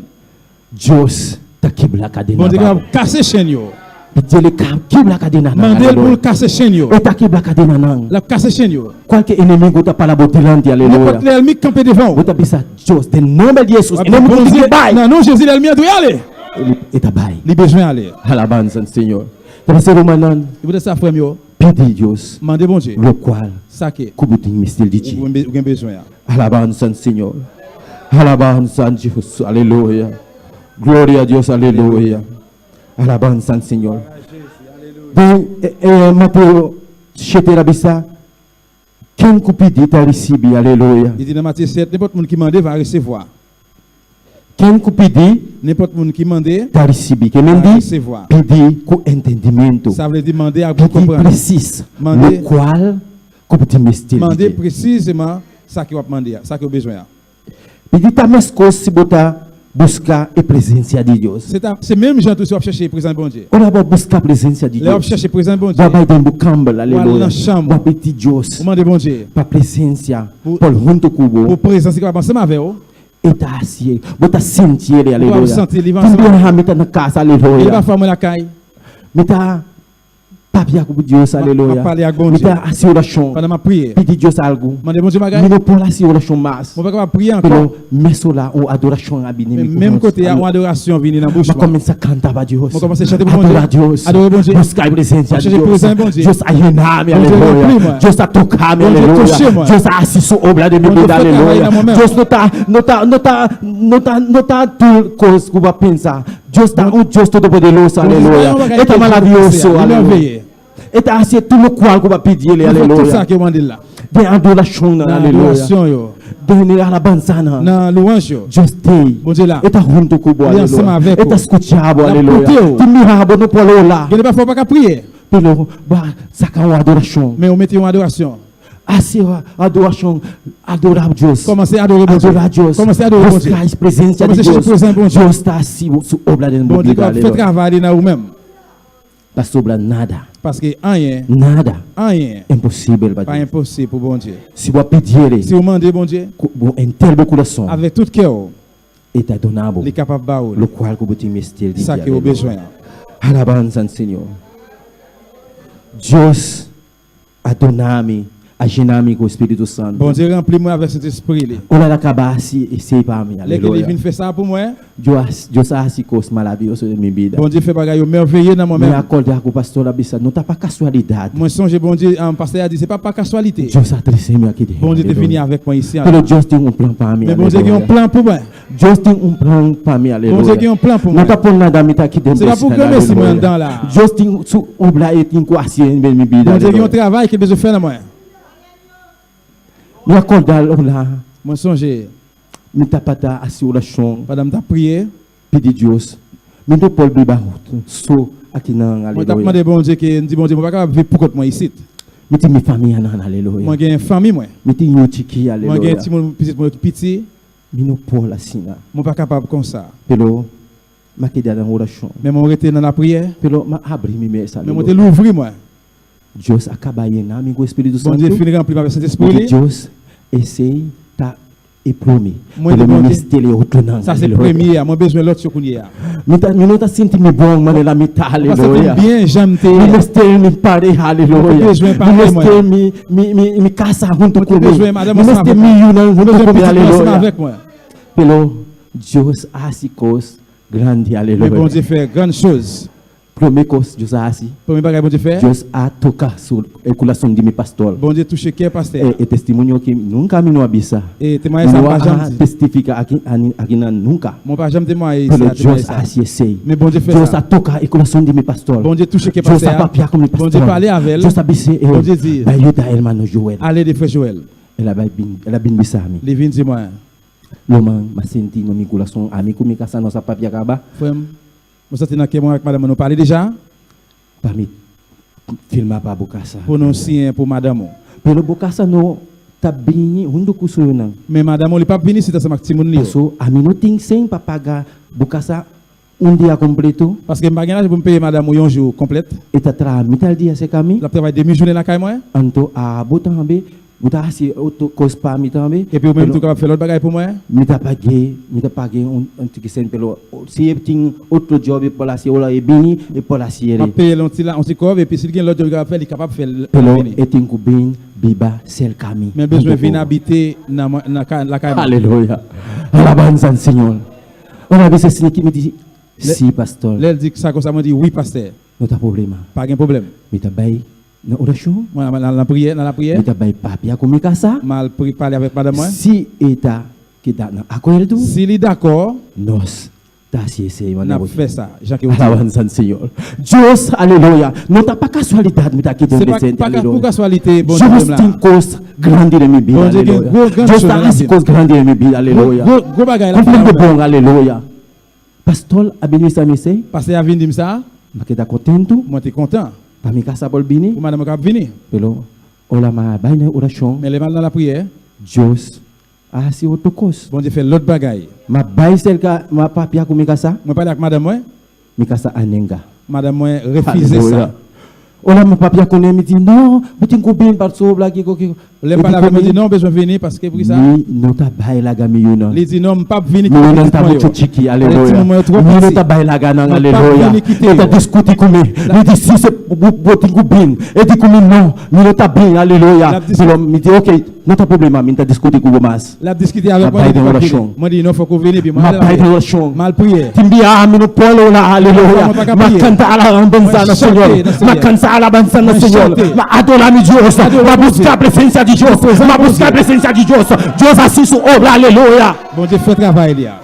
Dios ta kibra kadena Bondye pa kapab bo. kase chenn yo. Pidiel e ka kibra kadena nan, Mande l pou aleluya. l kase chenn yo. E ta kibra kadena nan. L ap kase chenn yo. Kualke enemigo ta para bo dilanti, aleluya. Nenpòt lèlmi k kanpe devan Bo ou. ta bisa, Dios, den nomber di Jesus, W ap di, enemigo tin Bondye, ki bai. nan non Jezi lèlmi an dwe ale. E ta bai. Li bezwen ale. Alabanza al Señor. Ta bisa rumannan. Se poutèt sa, frè m yo. Pidi Dios. Mande Bondye. Lokual. Sa ke. Ku bo tin mester di dje. Ou gen bezwen an. Alabanza al Señor. Alabanza a Dios. Aleluya. Gloria a Dios. Aleluya. Alabanza al Señor. Den Mateo shete a bisa, Ken ku pidi ta risibi. Aleluya. Li di nan Matye 7, Nenpòt moun ki mande va resevwa. Ken ku pidi. Nenpòt moun ki mande. Ta risibi. Ke men Va di, resevwa. Pidi ku entendimentu. Sa vle di mande ak bon Pidi konprann. presis. Mande. Lokual ku bo tin mester di Mande dje. presizeman sa ke w ap mande a, sa ke w bezwen an. Pidi ta meskos si bo ta buska e presensia di Dios. Se ta, se menm jan tou si w ap chèche prezans Bondye. Ora bo buska presensia di Lè w ap Dios, chèche prezans bo Bondye, a bai den bo kamber, w al aleluya, nan chanm bo a ou, pidi Dios ou mande Bondye pa presensia pou por hunto ku bo. pou prezans li kapab ansanm avè w. E ta hasié, bo ta sintié, Ou kapab aleluya. santi li va Tin ansanm avè w. biaha mi ta na kas, E aleluya. pafwa mwen lakay. Mi ta Papia ku Dios, Map aleluya. pale ak Mi Bondye. ta hasi orashon. Pandan map priye. Pidi Dios algu. Mande Bondye bagay. Mi no por hasi orashon mas. Mwen pa kapab priye ankò. Pero mesola un adorashon a bini Men mi menm kote a un adorasyon vini nan bouch Ma mwen. komensa kanta pa Dios. Mwen komanse chante pou Bondye. Adora Dios. Adore Bondye. Buska e presensia Map di chèche Dios. prezans Bondye. Dios a yena mi, Bondye aleluya. ranpli mwen. Dios a toka mi, Bondye aleluya. touche mwen. Dios a hasi su obra den mi Bondye bida, fè travay aleluya. nan mwen menm. Dios no ta, no ta, no ta, no ta, no ta tur kos ku bo a pensa. Dios ta un Dios todopoderoso, aleluya. E ta maravioso, aleluya. E ta hasi tur lokual ku bo a pidi el, aleluya. Den adorashonnan, aleluya. Den alabansanan. Dios t'ei. E ta huntu ku bo, aleluya. E ta skucha bo, aleluya. Tin mira bo no por ola. Pero bo a saka un adorashon. Hasi adorashon, adora Dios. Kòmanse adore Bondye. Adora Dios. Kòmanse adore Bondye. Buska es presensia di Kòmanse chèche Dios. prezans Bondye. Dios ta hasi su obra den bo Bondye bida. kapab fè travay li nan ou menm. Pa sobra nada. Paske anyen. Nada. Anyen. Enposibel pa Pa Dios. enposib pou Bondye. Si bo a pidi el. Si ou mande Bondye. Ku bo enter bo kurason. Avèk tout kè ou. E ta duna bo. Li kapab ba ou. Lokual ku bo tin mester di Sa dje. ke ou bezwen an. Alabansa al Señor. Dios. A duna mi, a jena mi ku Spiritu Santu. Bondye ranpli mwen avèk Sentespri li. Ora el a kaba hasi esei pa mi. Lè ke li Aleluya. vin fè sa pou mwen. Dios a hasi kos maravioso den mi bida. Bondye fè bagay yo mèveye nan mwen Mi menm. a kòrda ku pastor a bisa, no ta pa kasualidat. Mwen sonje Bondye, pastè a di se pa pa kasualite. Dios a trese mi aki den. Bondye te vini avèk mwen isi an. Pero Dios tin un plan pa mi. Men Bondye gen yon plan pou mwen. Dios tin un plan pa mi, aleluya. Bondye gen yon plan pou No mwen. ta por nada mi ta aki den Se pa pou bes, granmesi mwen aleluya. anndan la. Dios tin su obra e tin ku hasi den mi bida, Bondye gen yon aleluya. travay ke l bezwen fè nan mwen. Mi a kòrda ora. Mwen sonje. Mi tabata hasi orashon. Pandan m t ap priye. Pidi Dios, mi no por biba so akinan, Mwen t ap aleluya. mande Bondye ke m di Bondye mwen pa kapab viv poukont mwen isit. Mi tin mi famianan, aleluya. Mwen gen fanmi mwen. Mi tin yu chiki, Mwen gen aleluya. timoun pitit mwen yo ki piti. Mi no por asina. Mwen pa kapab konsa. Pero m'a keda den orashon. Men mwen rete nan lapriyè. Pero m'a abri mi mes, Men mwen te aleluya. louvri mwen. Dios a kaba yena mi ku Espiritu Bondye Santu. fin ranpli m avèk Sentespri Mi di li. Dios, esei ta E prome. Mwen di Pero mi Bondye, mester e otronan. sa se Aleluya. premye a, mwen bezwen lòt yo kounye a. Mi ta, mi no ta sinti mi bon manera mi ta, Mwen pa santi m aleluya. byen jan m te Mi ye a. mester mi pareha, Mwen te aleluya. bezwen Mi pare mester mwen. mi, mi, mi, mi kasa hunto Mwen te ku mi. bezwen madanm Mi ansanm mester avèk mi mwen. yunan Mwen hunto bezwen ku mi, pitit mwen ansanm aleluya. avèk mwen. Pero Dios a hasi kos grandi, Men aleluya. Bondye fè grann choz. Prome kos Dios a hasi. Premye bagay Bondye fè. Dios a toka su e kurason di mi pastor. Bondye touche kè pastè a. E testimonio ki nunka mi no a bisa. E temwayaj sa Mi m no pa janm a di. testifika aki aki nan nunka. Mwen pa janm temwaye isi Pero a temwaye Dios sa. a hasi esei. Men Bondye fè Dios sa. a toka e kurason di mi pastor. Bondye touche kè Dios pastè a a. papia ku mi Bondye pastor. pale avè l. Dios a bisa el, Bondye di. Bai yuda hermano Joel. Ale ede frè Joel. El a bai bin, el a bin bisa mi. Li vin di mwen. Loman, m'a sinti nan mi kurason, ami ku mi kasa nos a papia kaba. Frè m. Mwen santi nan kè mwen ak madanm mwen nou pale deja. Pa met filma pa bo kasa. Pou nou siyen pou madanm ou. Pero bo kasa no ta bini huntu ku su yunan. Men madanm ou li pap vini si ta ansanm ak timoun li yo. Paso ami no tin sen pa paga bo kasa un dia kompleto. Paske m pa gen lajan pou m peye madanm ou yon jou konplèt. E ta traha mital dia serka mi. L ap travay demi jounen lakay mwen. Anto abo tambe bo ta hasi otro kos pa mi tambe. Epi ou menm tou kapab fè lòt bagay pou mwen. Mi ta page, mi ta page un tiki sen pero si e tin otro job e por hasi ora e bini e por hasi M ap peye l yon ti la, yon ti kòb epi si l gen lòt job li kapab fè li kapab fè l lè l Pero vini. e tin ku bin biba serka mi Men bezwen hunto vin ku. abite nan mwen, nan kay, lakay mwen. Aleluya! Alabansa al Señor! Ora bisa esei ki mi di, Si, pastor. Lè l di sa konsa mwen di, Wi, pastè. No ta problema. Pa gen pwoblèm. Mi ta bay nan orashon. Mwen al nan priyè, nan lapriyè. Mi ta bay papia ku mi kasa. M al pri pale avèk madanm mwen. Si e ta keda nan akuerdo. Si li dakò. Nos ta hasi esei, N ap fè sa, jan ke ou di a. Alabansa al Señor. Dios, aleluya. No ta pa kasualidat mi ta aki den Se pa presente, pa aleluya. pou kasualite Bondye Dios m la. tin kos grandi den mi bida, Bondye gen aleluya. gwo gran Dios cho ta nan hasi lavi m. kos grandi den mi bida, Gwo aleluya. gwo gwo bagay l ap fè Konpli nan de mwen. bon, aleluya. Pastol a bini sa mi se. Pastè a vin di m sa. M a keda kontentu. Mwen te kontan. Pa mi kasa por bini. Pou madanm mwen kapab vini. Pero ora mi a bai na orashon. Men lè m al nan lapriyè. Dios a hasi otro kos. Bondye fè lòt bagay. M a bai serka m a papia ku mi kasa. Mwen pale ak madanm mwen. Mi kasa a nenga. Madanm mwen refize sa. Aleluya. Ora mi papia kuné mi di no, bo tin ku bin pasobra kiko kiko. Lè m pale avè l mwen di non ou bezwen vini paske poukisa? Mi no ta bai laga mi yunan. Li di non m pap vini Mi kite yunan pitit ta mwen muchu yo. chiki, Ale aleluya. timoun mwen yo twò Mi no piti. ta bai laga nan, Mwen pap aleluya. vini kite E ta yo. diskuti ku mi. Li di si se bo bo tin ku bin. E di ku mi no, mi no ta bin, aleluya. L ap dis. Pero mi di ok, no ta problema, mi ta diskuti ku bo mas. L ap diskite Ma avèk mwen bai li di den m pap vini. orashon. Mwen di non fòk ou vini epi mwen Ma ale bai den lapriyè. orashon. M al priye. Tin bia mi no por ora, Pafwa aleluya. mwen pa ka Ma priye. kanta alabansa Mwen na chante Señor. nan Ma Senyè. kanta alabansa na Mwen Señor. chante. Ma adora mi Dios. M adore Ma Bondye. buska presencia di Dios. M prezans Ma buska Bondye. presencia di Dios. Dios hasi su obra, aleluya. Bondye fè travay li a.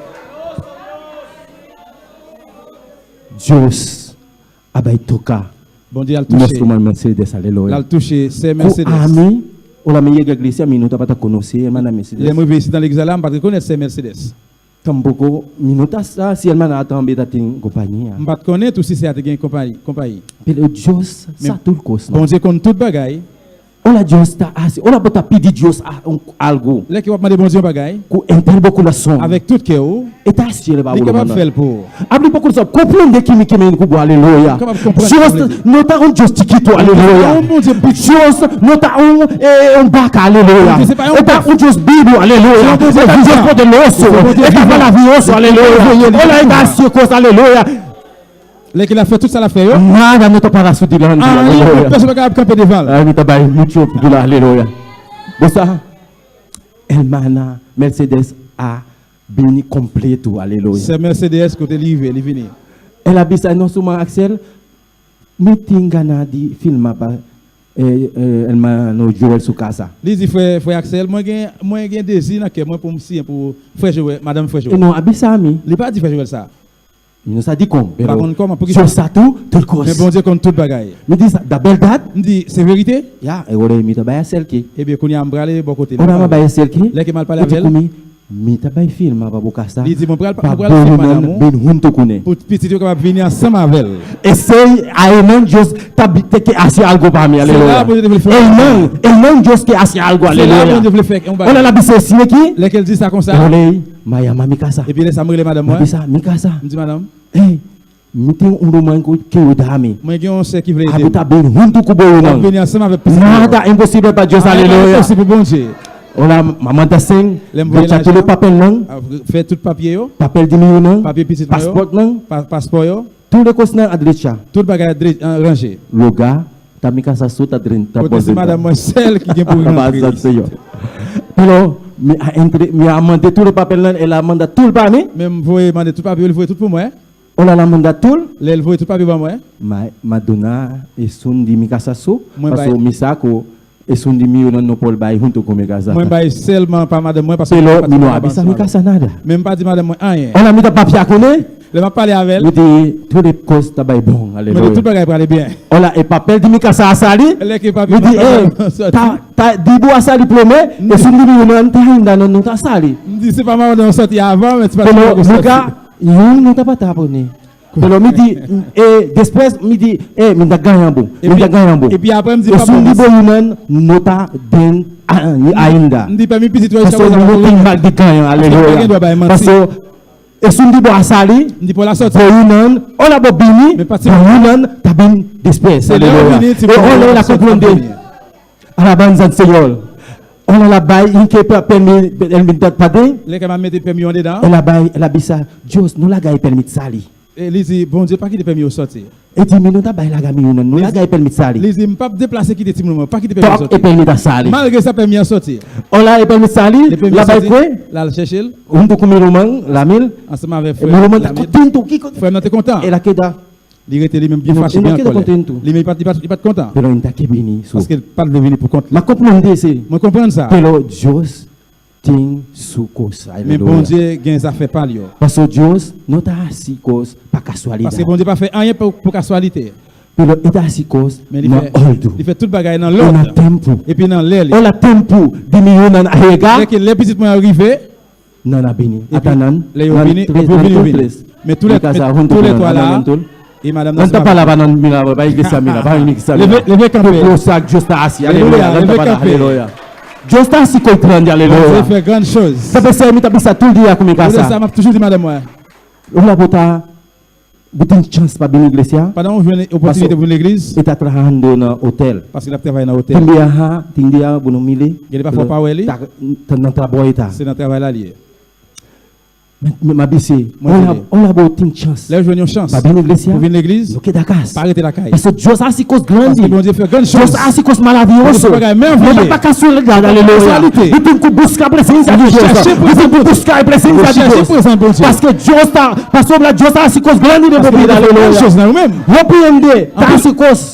Dios a bai toka Bondye al nos touche. ruman Mercedes, L aleluya. al touche sè Ku Mercedes. ami, ora mi yega iglesia mi no tabata konosé hermana Mercedes. Lè m rive isit nan legliz la la, m pa t rekonèt sè Mercedes. Tampoko mi no ta sa si hermana a tambe ta tin kompania. M pa t konnen tou si sè a te gen konpayi, konpayi. Pero Dios Men sa tur kos no. Bondye konn tout bagay. Ora Dios ta hasi, ora bo ta pidi Dios algu. Lè ke w ap mande Bondye yon bagay. Ku henter bo kurason. Avèk tout kè ou. E ta hasi el pa Li bo kapab rumannan. fè l pou ou. Abri bo kurason, komprende ki mi ke men ku bo, aleluya. Ou kapab konprann sa Dios m vle di. no ta un Dios chikitu, Li pa aleluya. yon Bondye piti. Dios no ta un un baka, aleluya. Bondye se pa yon E ta bèf. un Dios bibu, aleluya. Se yon Bondye E ta Dios vivan. poderoso. Se yon Bondye E ta vivan. maravioso, Li aleluya. voye li Ora e ta vivan. hasi kos, aleluya. Lè ke l ap fè tout sa l ap fè yo. Nada no ta para su dilanti, Anyen aleluya. pèsonn pa kapab kanpe devan l. Ay, mi ta bay mucho dula, aleluya. Bo sa, hermana Mercedes a bini completo, aleluya. Sè Mercedes kote li rive, li vini. El a bisa nos ruman Axel, mi tin gana di filma pa hermano Joel su casa. Li di frè, frè Axel, mwen gen, mwen gen dezi nan kè mwen pou m siyen pou frè Joel, madanm frè E Joel. no a bisa mi. Li pa di frè Joel sa. Mi no sa dikon, M pa pero konn kòman, poukisa. Dios sa tur tur kos. Men Bondye konn tout bagay. Mi di sa, da bèrdat? M di, se verite? Ya, e ora mi ta bai aserk'é. Ebyen, kounye a m prale bò kote l. Ora mi a bai aserk'é, Lè ke m al pale e di avè l. ku mi, Mi ta bai firma pa bo kasa, Li di, mwen pral, pa mwen pral bo firma ruman nan bin huntu kuné. Pou pitit yo kapab vini ansanm avè l. Esei einan Dios ta bi te ke hasi algo pa mi, Se la aleluya. Bondye te vle fè yon Einan, bagay. einan Dios ke hasi algo, Se la aleluya. Bondye vle fè yon Ora bagay. el a bisa esei aki, Lè ke l di sa konsa. e ora ei, Ma yama mi kasa. Epi lè sa m rele madanm Ma mwen. bisa, Mi kasa. M di madanm. Hey, mi tin un ruman ku ke yuda mi. Mwen gen yon sè ki vle ede Abo m. ta bin huntu ku bo L ap yunan. vini ansanm avèk pitit li yo. Nada imposibel pa Dios, Anyen pa aleluya. enposib pou Bondye. Ora m'a manda sèn, Lè m voye drecha tur e lajan, papel nan. fè tout papye yo. Papel di mi yunan. Papye pitit mwen yo. Paspòt nan. Paspò yo. Tur e kosnan a drecha. Tout bagay ranje. Lugar ta mi kasa so ta drenta Kote se madanm mwen sèl ki gen pou rantre. Pero mi a entre mi a mande tur e papelnan el a manda tur pa mi. Men m voye mande tout papye yo li voye tout pou mwen. Ora el a manda tur. Lè l voye tout papye ban mwen. Ma ma duna esun di mi kasa so Mwen bay. paso mi sa ku esun di mi yunan no por bai huntu ku mi kasa. Mwen bay sèlman pa madanm mwen paske Pero mwen pa mi t no kapab a bisa ansanm mi avè l. kasa nada. Men m pa di madanm mwen anyen. Ora mi ta papia kuné. Lè m ap pale avè l. Mi di, Tur e kos ta bai bon. Mwen di, Tout Aleluya. bagay prale byen. Ora e papel di mi kasa a sali. Lè ke papye Mi di, mwen E, pa soti. ta, ta di bo a sali promé, esun di mi yunan te ainda no, no ta sali. M di, Se pa madanm ou soti avan, men se pa Pero ti poko soti. luga yun no tabata pone. Pero mi di, e despues mi di, E, mi ta gaña bo, mi ta gaña bo. Epi apre m di, Pa Esun di bon. bo yunan no ta den. ainda. M di pèmi pitit wè jiska Paso prezan nou poko tin rive. mag di ganyan, Paske m pa gen alelouya. dwa bay manti. Paso esun di bo a sali, M di pou la sòti. bo yunan, ora bo bini, Men pa ti bo moun. yunan ta bin despues, Se lè yo alelouya. vini, ti E moun yo ora el ap a sòti ap komprende. vini. Alabanza al Señor. Ora el a bay inke pèmi el bin paden, Lè ke m ap mete pèmi yo andedan. el a bay, el a bisa, Dios, no laga e pèmit sali. E li di, Bondye pa kite pèmi yo sòti. E di, Mi no ta bay laga mi yunan, no laga e pèmit sali. Li di, M pap deplase kite timoun mwen, pa kite pèmi yo Tòk e sòti. pèmit a sali. Malgre sa pèmi an sòti. Ora e pèmit sali, Lè pèmi la an bay sòti, kwe. l al chèche l. Huntu ku mi ruman, Lamil. Ansanm avèk E frè mi ruman ta Lamil. kontentu, kiko. Frè m nan te kontan. El a keda. Li rete li menm byen E fache, no byen an keda kòlè. kontentu. Li menm li pa t kontan. Pero e ta ke bini su. Paske l pa t vle vini pou kont li. Mi a komprondé esei. Mwen konprann sa. Pero Dios tin su kos. Men Aleluya. Bondye gen zafè pa l yo. Paso Dios no ta hasi kos pa kasualidat. Paske Bondye pa fè anyen pou kasualite. Pero e ta hasi kos Men li na fè, òldu. li fè tout bagay nan E na lòd. tempu. Epi nan lè li. Ora tempu di mi yunan a yega. Lè ke lè pitit mwen an rive. Nan a bini. Epi Ata nan, lè yo nan vini, tres, epi yo nan vini, yo tur vini. tres. Men tou Mi lè, kasa men huntu tou ku lè nan, twa ana la a, nan tur. e madam nan Nan ta ansanm avè palabra nan mira, pa iglesia mira, pa iglesia mira. Leve, leve kanpe. Tur sa Dios ta hasi, Aleluya, aleluya. Nan ta leve para, kanpe. aleluya. Dios ta hasi kos grandi, Bondye aleluya. fè grand choz. Sa p'esei mi ta bisa tur dia ku mi Pou de kasa. sa m'ap toujou di madanm mwen. Ora bo ta, bo tin chans pa bini iglesia. Pandan ou jwenn opòtinite Paso pou vin legliz. e ta trahando na hotel. Paske l'ap travay nan otèl. Tin biaha, tin dia bo no mili. Gen de pafwa ou pa wè li. Ta, ta nan trabou e ta. Se nan travay la li ye. Mi a bis'é, Mwen di li. Ora bo tin chans. Lè ou jwenn yon chans. Pa bini iglesia. Pou vin legliz. No keda kas. Pa rete lakay. Paso Dios a hasi kos grandi. Paske Bondye fè gran Dios choz. a hasi kos maravioso. Bondye fè bagay mèveye. No ta pa kasualidad, aleluya. Kasualite. Bo tin ku buska presensia di Dios. Chèche Bo tin ku buska e presensia di Chèche Dios. prezans Bondye. Paske Dios ta, pasobra Dios a hasi kos grandi den bo Paske bida, Bondye fè gran aleluya. choz nan ou menm. Hopi hende ta Anpil. hasi kos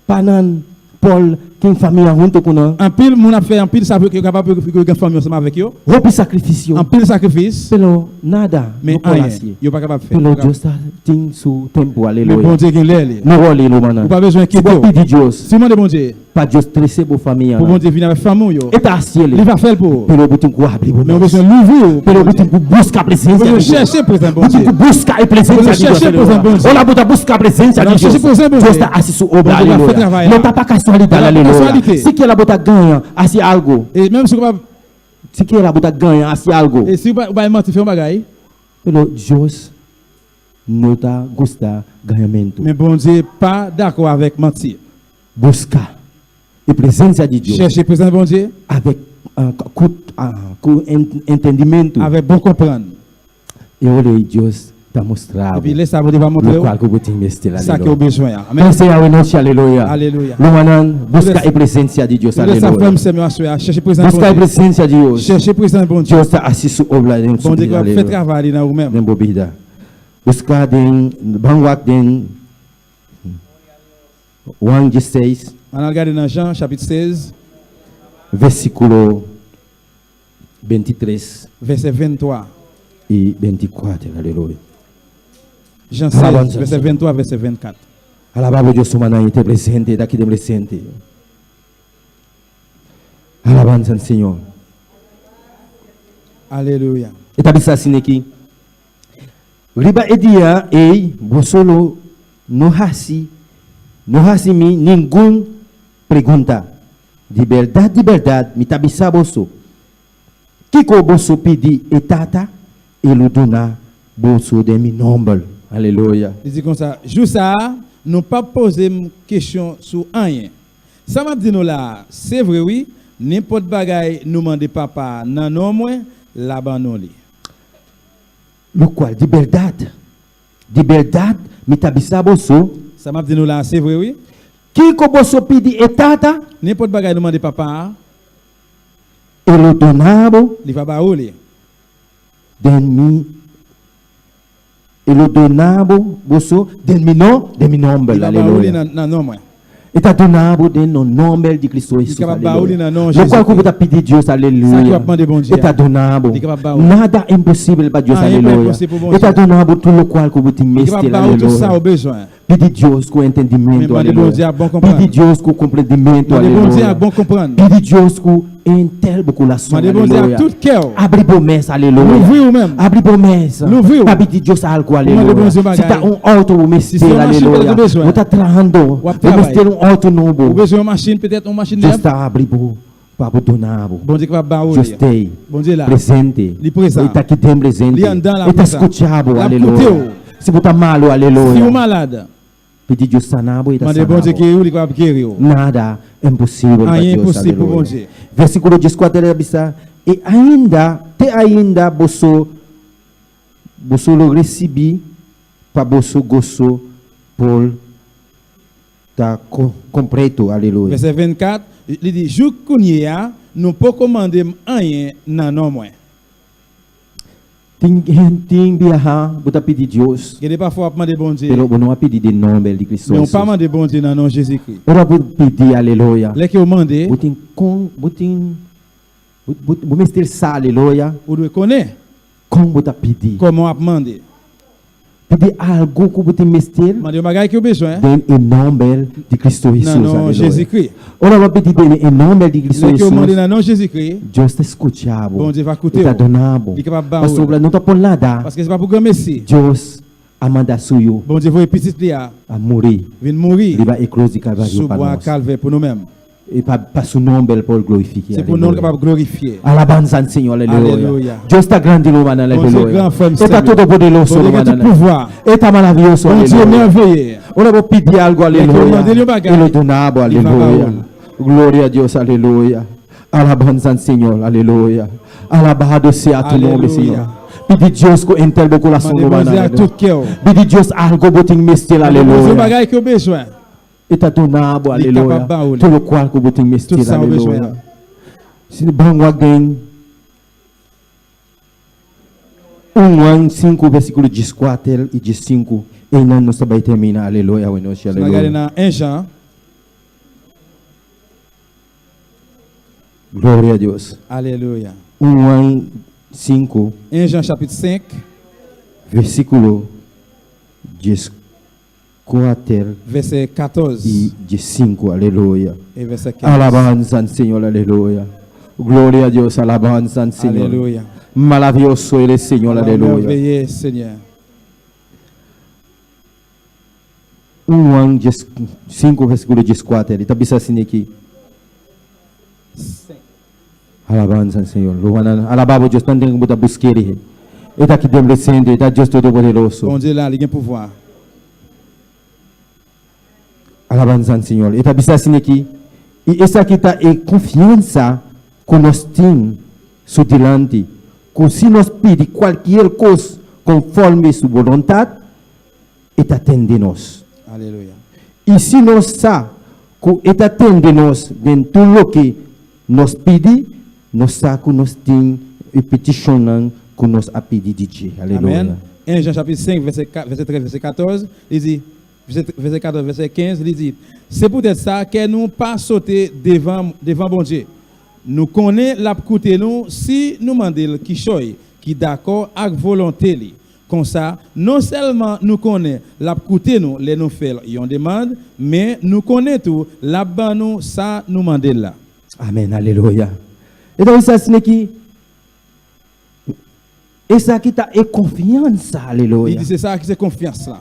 pa nan por tin famia huntu ku nan. Anpil moun ap fè anpil sa pou yo kapab pou yo gen fanmi ansanm avèk yo. Hopi sakrifisio. Anpil sakrifis. Pero nada Men no por anyen hasi. yo pa kapab fè. Pero Dios ta tin su tempu, Men aleluya. Bondye gen lè li. No wòri, rumannan. Ou pa bezwen Si enkyete bo w. pidi Dios. Si w mande Bondye. Pa Dios trese bo famia Pou nan. Bondye vini avèk fanmi w yo. E ta hasié li. Li va fè l pou ou. Pero bo tin ku abri bo Men ou mes. bezwen louvri w pou Pero bo Bondye. tin ku buska presensia Ou di bezwen Dios. chèche prezans Bo tin Bondye. ku buska e Ou presensia bezwen di Dios. chèche prezans Bondye. Ora bo ta buska presensia Lè di w Dios. chèche prezans Dios Bondye. ta hasi su obra. Bondye va fè Aleluya. travay No la. ta pa kasualidad. No ta pa Aleluya. kasualite. Sikiera bo ta gaña hasi algo. E menm si ou kapab. Sikiera bo ta gaña hasi algo. E si ou bay manti fè yon bagay. Pero Dios no ta gusta gañamentu. Men Bondye pa dakò avèk manti. Buska e presensia di Dios. Chèche prezans Bondye. Avèk ku entendimentu. Avèk bon konprann. E ora ei Dios ta mustra bo. Epi lè sa a Bondye va montre Lokual ku bo tin mester. Sa ke ou bezwen an. Amen. Pense awe nochi, aleluya. Aleluya. Rumannan, buska e presensia di Dios, Lè sa aleluya. frè m sè m yo aswè a, chèche prezans Buska e Bondye. presensia di Dios. Chèche prezans Bondye. Dios ta hasi su obra den su Bondye bida, kapab fè aleluya. travay li nan ou menm. Den bo bida. Buska den, ban wak den Juan 16. An al gade nan Jan chapit 16. Vèsikulo 23. Vèsè 23. I 24, aleluya. Jan 16, vèsè 23, vèsè 24. Alabá Dios rumannan i ta presente, ta aki den presente. Alabansa al Señor. Aleluya. E ta bisa asina aki, Riba e dia ei boso lo no hasi, no hasi mi ningun pregunta. Di bèrdat, di bèrdat, mi ta bisa boso, kiko boso pidi e Tata, e lo duna boso den mi nòmber. Aleluya. Li di konsa, Jou sa a, nou pap poze m kesyon sou anyen. Sa m ap di nou la a, se vre wi, nenpòt bagay nou mande Papa a nan non mwen, l a ban nou li. Lokual, di bèrdat, di bèrdat, mi ta bisa boso. Sa m ap di nou la a, se vre wi. Kiko boso pidi e Tata? Nenpòt bagay nou mande Papa a. E lo duna bo. Li va ba ou li. Den mi, e lo duna bo, boso, den mi no, den mi nòmber. Li va ba ou li nan non mwen. E ta duna bo den no nòmber di Kristo Li Hesus. kapab ba ou li nan non Lokual ku Jezikri. bo ta pidi Dios, Sa ki aleluya. w ap mande Bondye E ta a, duna bo. li kapab ba ou. Nada imposibel pa Dios, Anyen pa aleluya. enposib pou E ta Bondye. duna bo tur lokual ku bo tin Li kapab mester, ba ou tout sa aleluya. ou bezwen. Pidi Dios ku Men entendimento, mande Bondye aleluya. ak bon konprann. Pidi Dios ku komprendimento, Mande Bondye aleluya. ak bon konprann. Pidi Dios ku henter bo kurason, Mande Bondye ak aleluya. tout kè w. Abri bo mes, aleluya. Louvri ou menm. Abri bo mes. Louvri w. Pa pidi Dios algu, Pou mande aleluya. Bondye yon Si ta bagay. un auto bo Si se mester, yon machin petèt aleluya. ou bezwen. Bo ta trahando. W ap Bo travay. mester un auto nobo. Ou bezwen yon machin petèt yon machin Dios nèf. ta abri bo. Pa bo duna bo. Bondye kapab ba ou Dios li. t'ei. Bondye la. Presente. Li prezan. E ta ki den presente. Li anndan la E ta prezan. skucha bo. L'ap Aleluya. koute ou. Si bo ta malu, aleluya. Si ou malad. Pidi Dios sana bo, e ta Mande sana Bondye bo. geri ou, li kapab geri ou. Nada imposibel pa Anyen Dios. enposib pou Aleluya. Bondye. Versíkulo 14 ta bisa, E ainda, te ainda boso, boso lo risibí pa boso goso por ta kompleto. Aleluya. Vèsè 24, li di, Jouk kounye a, nou poko mande m anyen nan non mwen. Tin tin biaha bo ta pidi Dios. Gen de pafwa wap mande Bondye. Pero bo no a pidi den nomber di Cristo Men ou pa Jesus. mande Bondye nan non Jezikri. Ora bo pidi, aleluya. Lè ke ou mande. Bo tin kon, bo tin, bo, bo mester sa, aleluya. Ou dwe konnen. Kon bo ta pidi. Koman wap mande. Pidi algu ku bo tin mester. Mande yon bagay ke ou bezwen. Den e nòmber di Kristu Hesus. Nan non Jezikri. Ora bo pidi den e nòmber di Kristu Lè ke ou mande Hesus. nan non Jezikri. Dios ta skucha bo. Bondye va koute E ta ou. dona bo. Li kapab ba ou. Pasobra no ta por nada. Paske se pa pou granmesi. Dios a manda su Yu. Bondye voye Pitit li a. A muri. Vin muri. Riba e krus di Kalvario Sou pa bwa nos. Kalvè pou nou menm. E pa pa su nomber el por glorifique. Se pou non l kapab glorifye. Alabanza al Señor, aleluya. Aleluya. Dios ta grandi, rumannan, Bondye aleluya. gran, frè m, E sè ta m yo. todopoderoso, Bondye gen tout rumannan. pouvwa. E ta maravioso, Bondye aleluya. mèveye. Ora bo pidi algo, Lè ke ou aleluya. mande l yon bagay, E lo duna bo, li va ba aleluya. ou l. Gloria a Dios, aleluya. Alabanza al Señor, aleluya. Alabado sea tu nombre, Aleluya. Señor. Pidi Dios ku henter bo kurason, Mande rumannan, Bondye ak aleluya. tout kè ou. Pidi Dios algo bo tin mester, Mande Bondye yon aleluya. bagay ke ou bezwen. E ta duna bo, Li aleluya, kapab ba ou li. tur lokual ku bo tin mester, Tout sa ou bezwen aleluya. an. Si ban wak den 1 Juan 5 versíkulo dieskuater i diesinku, einan nos ta bai termina, aleluya, awe nochi, Si nan gade aleluya. nan 1 Jan. Gloria a Dios. Aleluya. 1 Juan 5. 1 Jan chapit 5. Versíkulo 14. Vèsè 14. I 15, aleluya. E vèsè 15. Alabanza al Señor, aleluya. Gloria a Dios, alabanza al Señor. Aleluya. Maravioso eres, Señor, Ou aleluya. mèveye, Senyè. 1 Juan 5, versíkulo 14, li ta bisa asina aki. Alabanza al Señor. Rumannan, alabá bo Dios tanten ku bo ta busk'é rihe. E ta ki den presente, e ta Dios Todopoderoso. Bondye la, li gen pouvwa. Alabanza al Señor. E ta bisa asina aki, I esaki ta e konfiansa ku nos tin su dilanti, ku si nos pidi kualkier kos konforme su boluntat, E ta tende nos. Aleluya. I si nos sa ku E ta tende nos den tur loke nos pidi, nos sa ku nos tin e petishonnan ku nos a pidi di dje. Aleluya. Amèn. 1 Jan chapit 5, vèsè vèsè 13, vèsè 14, li di, vèsè vèsè 14, vèsè 15, li di, Se poutèt sa kè nou pa sote devan devan Bondye. Nou konnen l ap koute nou si nou mande l kichòy ki dakò ak volonte li. Konsa, non sèlman nou konnen l ap koute nou lè nou fè l yon demand, men nou konnen tou l ap ban nou sa nou mande l la. Amen alelouya e ta bisa asina ki esaki ta e konfiansa Li alelouya. di se sa ki se konfyans lan.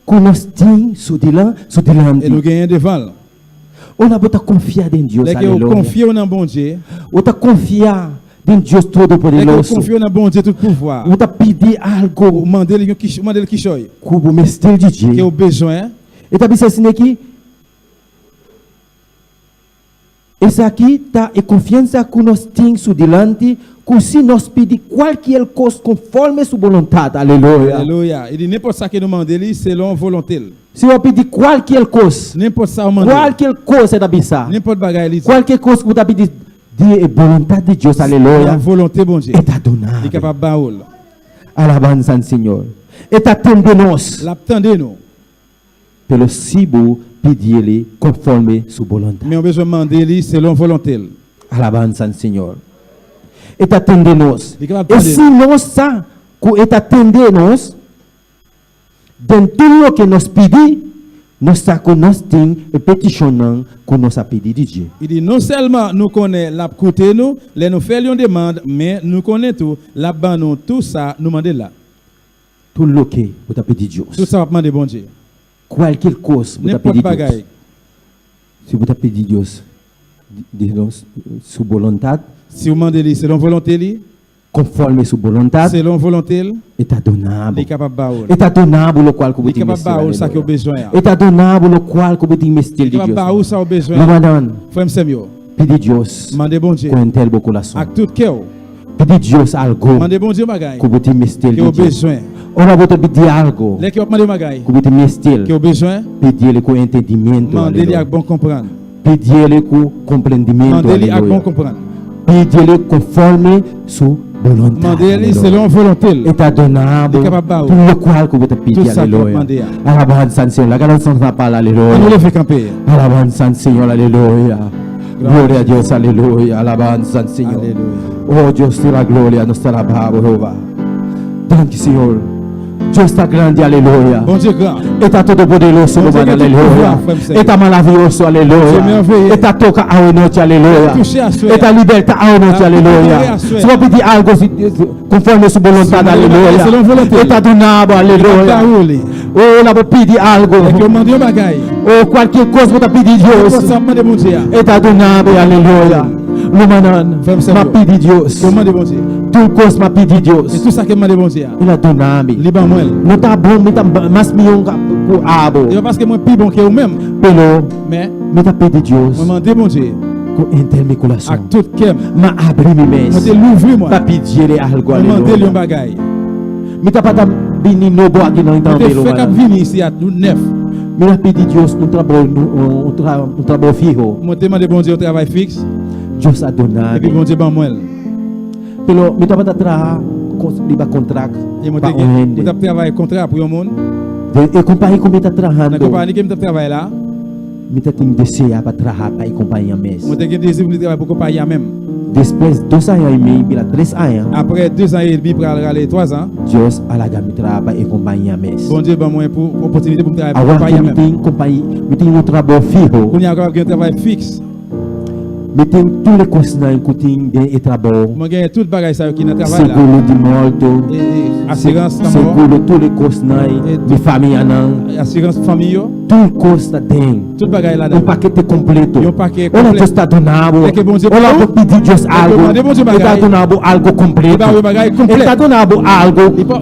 Ku nos tin su dilan su dilanti. E nou genyen devan l. Ora bo ta konfia den Dios Lè ke ou alelouya. konfye w nan Bondye. Bo ta konfia Den Dios Lè ke ou Todopoderoso. konfye w nan Bondye tout pouvwa. Ou ta pidi algo. Ou mande l yon kich, ou mande l kichòy. Ku bo mester di dje. Ke ou bezwen. E ta bisa asina ki, Esaki ta e konfiansa ku nos tin su dilanti, ku si nos pidi kualkier kos konforme su boluntat. Aleluya! Aleluya! E di nenpòt sa ke nou mande li selon volonte l. Si ou pidi kualkier kos. Nenpòt sa ou mande l. Kualkier kos e ta bisa. Nenpòt bagay li di. Kualkier kos ku bo ta pidi. Di e boluntat di Dios, aleluya. Nan volonte Bondye. E ta duna. Li kapab ba ou l. Alabansa al Señor. E ta tende nos. L ap tande nou. Pero si bo pidie li konfòme su boluntat. Men ou bezwen mande li selon volonte l. Alabansa al Señor. E ta tende nos. Li kapab E tande si nou. nos sa ku e ta tende nos. Den tur loke nos pidi, nos sa ku nos tin e petishonnan ku nos a pidi di dje. Li di, Non sèlman nou konnen l ap koute nou lè nou fè l yon demand, men nou konnen tou l ap ban nou tou sa nou mande l la. Tur loke bo ta pidi Dios. Tout sa w ap mande Bondye. Kualkier kos bo ta Nenpòt pidi Dios. bagay. Si bo ta pidi Dios. Di nos su boluntat. Si ou mande li selon volonte li. Konfòme su boluntat. Selon volonte l. E ta duna bo. Li kapab ba ou l. E ta duna bo lokual ku bo Li tin kapab mester, ba ou sa ke ou aleluya. bezwen an. E ta duna bo lokual ku bo tin mester Li di kapab Dios. ba ou sa ou bezwen Lo an. mandan. Frè m sè m yo. Pidi Dios. Mande Bondye. Ku henter bo kurason. Ak tout kè ou. Pidi Dios algo. Mande Bondye yon bagay. Ku bo tin mester Ke di ou Dios. bezwen. Ora bo ta pidi algo. Lè ke w ap mande yon bagay. Ku bo tin mester. Ke ou bezwen. Pidiele ku entendimiento, Mande li aleluya. ak bon konprann. Pidiele ku komprendimiento, Mande li ak bon aleluya. konprann. Pidiele konforme su boluntat, Mande li aleluya. selon volonte l. E ta duna bo Li kapab ba ou. tur lokual ku bo ta pidi, Tout sa ke w ap aleluya. mande a. Alabansa al Señor. Laga nos na pala, An nou aleluya. leve kanpe. Alabansa al Señor, aleluya. Gloria a Dios, aleluya. Alabansa al Señor. Aleluya. Oh Dios de la gloria, nos te alabamos, Jehová. Danki, Señor. Dios ta grandi, aleluya. Bondye gran. E ta todopoderoso, Bondye ruman, gen tout aleluya. pouvwa, frè m sè. E ta maravioso, aleluya. Bondye mèveye. E ta toka awe noche, aleluya. Touche aswè. E ta liberta awe noche, La aleluya. libere aswè. Si bo pidi algo si, konforme su boluntad, Si aleluya. selon volonte. E ta duna bo, aleluya. Ta ba ou li. Oh, la bo pidi algo. Lè ke ou mande yon bagay. Oh, kualkier kos bo ta pidi Dios. Nenpòt sa w mande Bondye a. E ta duna bo, aleluya. Rumannan, Frè m sè m m'a yo. pidi Dios. Ke ou mande Bondye. Tur kos m'a pidi Dios. E tout sa ke m mande Bondye a. El a duna mi. Li ban mwen l. No ta bon mi ta mas mihó ku abo. E pa paske mwen pi bon ke ou menm. Pero. Men. Mi ta pidi Dios. Mwen mande Bondye. Ku henter mi kurason. Ak tout kè m. M'a abri mi mes. Mwen te louvri mwen. Pa pidiele algo Mwen mande l aleluya. yon bagay. Mi tabata bini nobo aki nan Mwen te tambe fèk ap rumannan. vini isi a nou nèf. Mi a pidi Dios un trabou un un trabou fiho. Mwen te mande Bondye yon travay fiks. Dios a duna Epi mi. Bondye ban mwen l. Pero mi tabata traha riba kontrakt E mwen pa te un gen, mwen hende. t ap travay kontra pou yon moun. Den e kompañia ku mi ta Nan trahando. konpayi ke m t ap travay la. Mi ta tin desea pa traha pa e kompañia mes. Mwen te gen dezi pou m te travay pou konpayi a menm. Despues dos aña i mei bira tres aña. Apre dezan e edmi pral rale twazan. Dios a laga mi traha pa e kompañia mes. Bondye ban mwen pou opòtinite pou m travay pou Awor konpayi ku a mi menm. tin kompañi, mi tin un trabou fiho. Kounye a m kapab gen yon travay fiks. Mi tin tur e kosnan ku tin den e trabou. Mwen genyen tout bagay sa yo ki nan travay la. Seguro di morto. E asirans lanmò. Seguro tur e kosnan di famianan. Asirans fanmi yo. Tur kos ta den. Tout bagay ladan. Un pakete kompleto. Yon pake Ora konplè. Dios ta duna bo. Lè ke Bondye Ora ba bo ou, pidi Dios lè ke algo. ou mande Bondye E ta bagay, duna bo algo kompleto. Li ba ou yon bagay konplè. E ta duna bo algo Li pa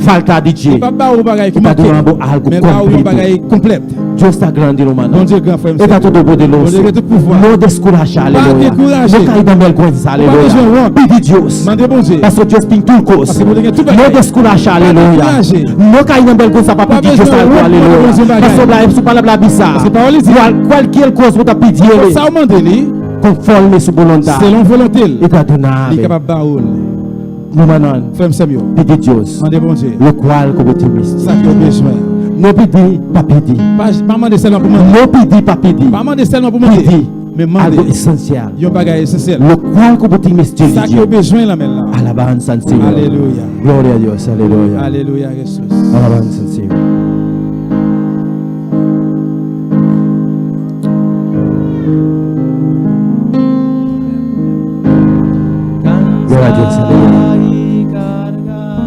falta di dje. Li pa ba ou bagay ki E ta manke. duna bo algo Men ba ou yon kompleto. bagay konplèt. Dios ta grandi rumannan. Bondye gran frè m E ta sè. todopoderoso. Bondye gen tout pouvwa. No deskurashá, Pa aleluya. dekouraje. No kai den bèrgwensa, Ou pa aleluya. bezwen wont. Pidi Dios. Mande Bondye. Pasobra Dios tin tur kos. Paske Bondye gen tout bagay. No deskurashá, Pa aleluya. dekouraje. No kai den bèrgwensa pa Pa pidi Dios bezwen algu, wont pou mande aleluya. Bondye bagay. Pasobra su palabra bisa. Paske pawòl li di. Kual, kualkier kos bo ta pidi Nenpòt sa ou mande li. Konforme su boluntat. Selon volonte l. E ta duna Li kapab ba ou l. Rumannan. Frè m sè m yo. Pidi Dios. Mande Bondye. Lokual ku bo tin mester. Sa ke ou bezwen. No pidi pa pidi. Pa mande sèlman pou mande. No pidi pa pidi. Pa mande sèlman pou mande. Pidi. Men mande. Algo esensial. Yon bagay esansyèl. Lokual ku bo tin mester di Sa ke Dios. ou bezwen lan men lan. Alabansa al Señor. Aleluya. Gloria a Dios. Aleluya. Aleluya Jesus. Alabansa al Señor. Gloria a Dios, aleluya.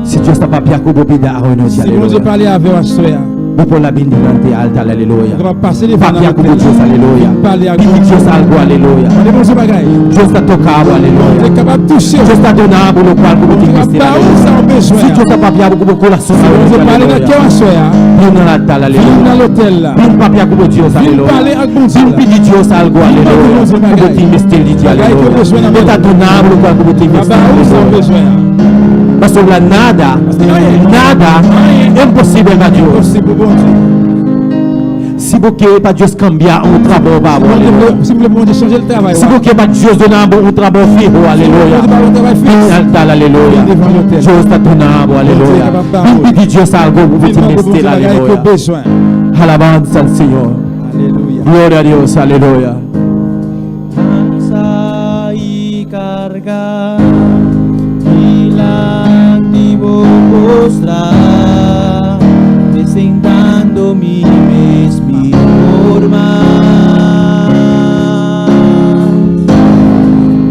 Si Dios ta papia ku bo bida awe nochi, Si Bondye aleluya. pale avè w aswè a. Bo por la bin dilanti altar, aleluya. Ou kapab pase devan nan Papia ku lotèl Dios, la. aleluya. Vin pale ak Pidi Bondye. Dios algo, aleluya. Mande Bondye bagay. Dios ta toka bo, aleluya. Bondye kapab touche w. Dios ta duna bo lokual ku bo tin Bondye mester, kapab ba ou sa aleluya. ou bezwen Si an. Dios ta papia bo ku bo kurason, Si Bondye pale nan kè w aswè a. Bin nan altar, aleluya. Vin nan lotèl la. Bin papia ku bo Dios, Vin aleluya. pale ak Bondye Bin la. pidi Dios algo, Vin mande aleluya. Bondye Ku bo bagay. tin mester di Dios, Bagay ke aleluya. ou bezwen nan E men ta l. duna bo lokual ku bo tin La mester, ba ou sa ou aleluya. bezwen an. Pasobra nada, nada imposibel pa Dios. Imposib pou Bondye. Si bo ke pa Dios kambia un trabou pa bo, aleluya. Si bo vle pou Bondye chanje l travay Si bo ke pa Dios duna bo un trabou fiho, aleluya. Si Bondye ba bo un travay fiks. Bin altar, aleluya. Bin devan lotèl. Dios ta duna bo, aleluya. Bondye kapab ba Bin ou. pidi Dios algo ku bo Vin tin mande mester, Bondye bagay ke ou aleluya. bezwen. Alabanza al Señor. Aleluya. Gloria a Dios, aleluya. Cansa y carga dilanti bo postra, presentando mi mes mi forma.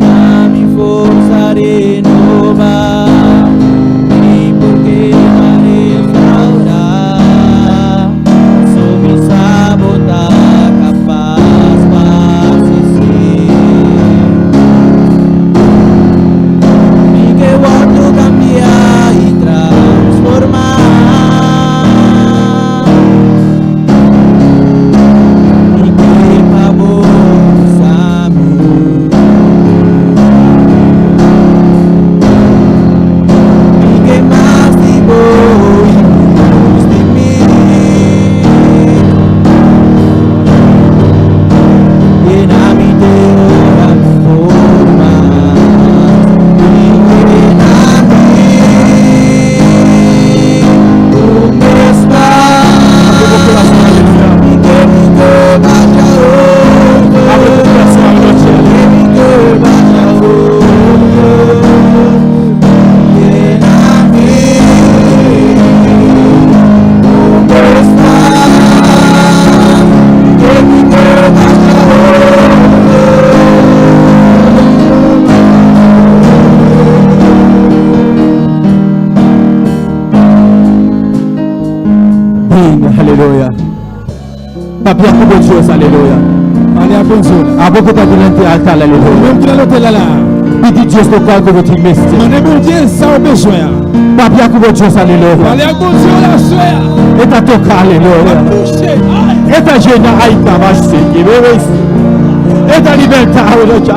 A mi forza renova, y porque va restaurar, so mi sabota capaz pa. Papia ku bo Dios, aleluya. Pale ak Bondye w la. Abo ku ta dilanti altar, aleluya. Ou menm ki nan lotèl la la a. Pidi Dios lokual ku bo tin mester. Mande Bondye sa ou bezwen an. Papia ku bo Dios, aleluya. Pale ak Bondye w la aswè a. E ta toka, aleluya. L ap touche, ay. E ta jena, ay kabase, kebebes. E ta liberta, aleluya.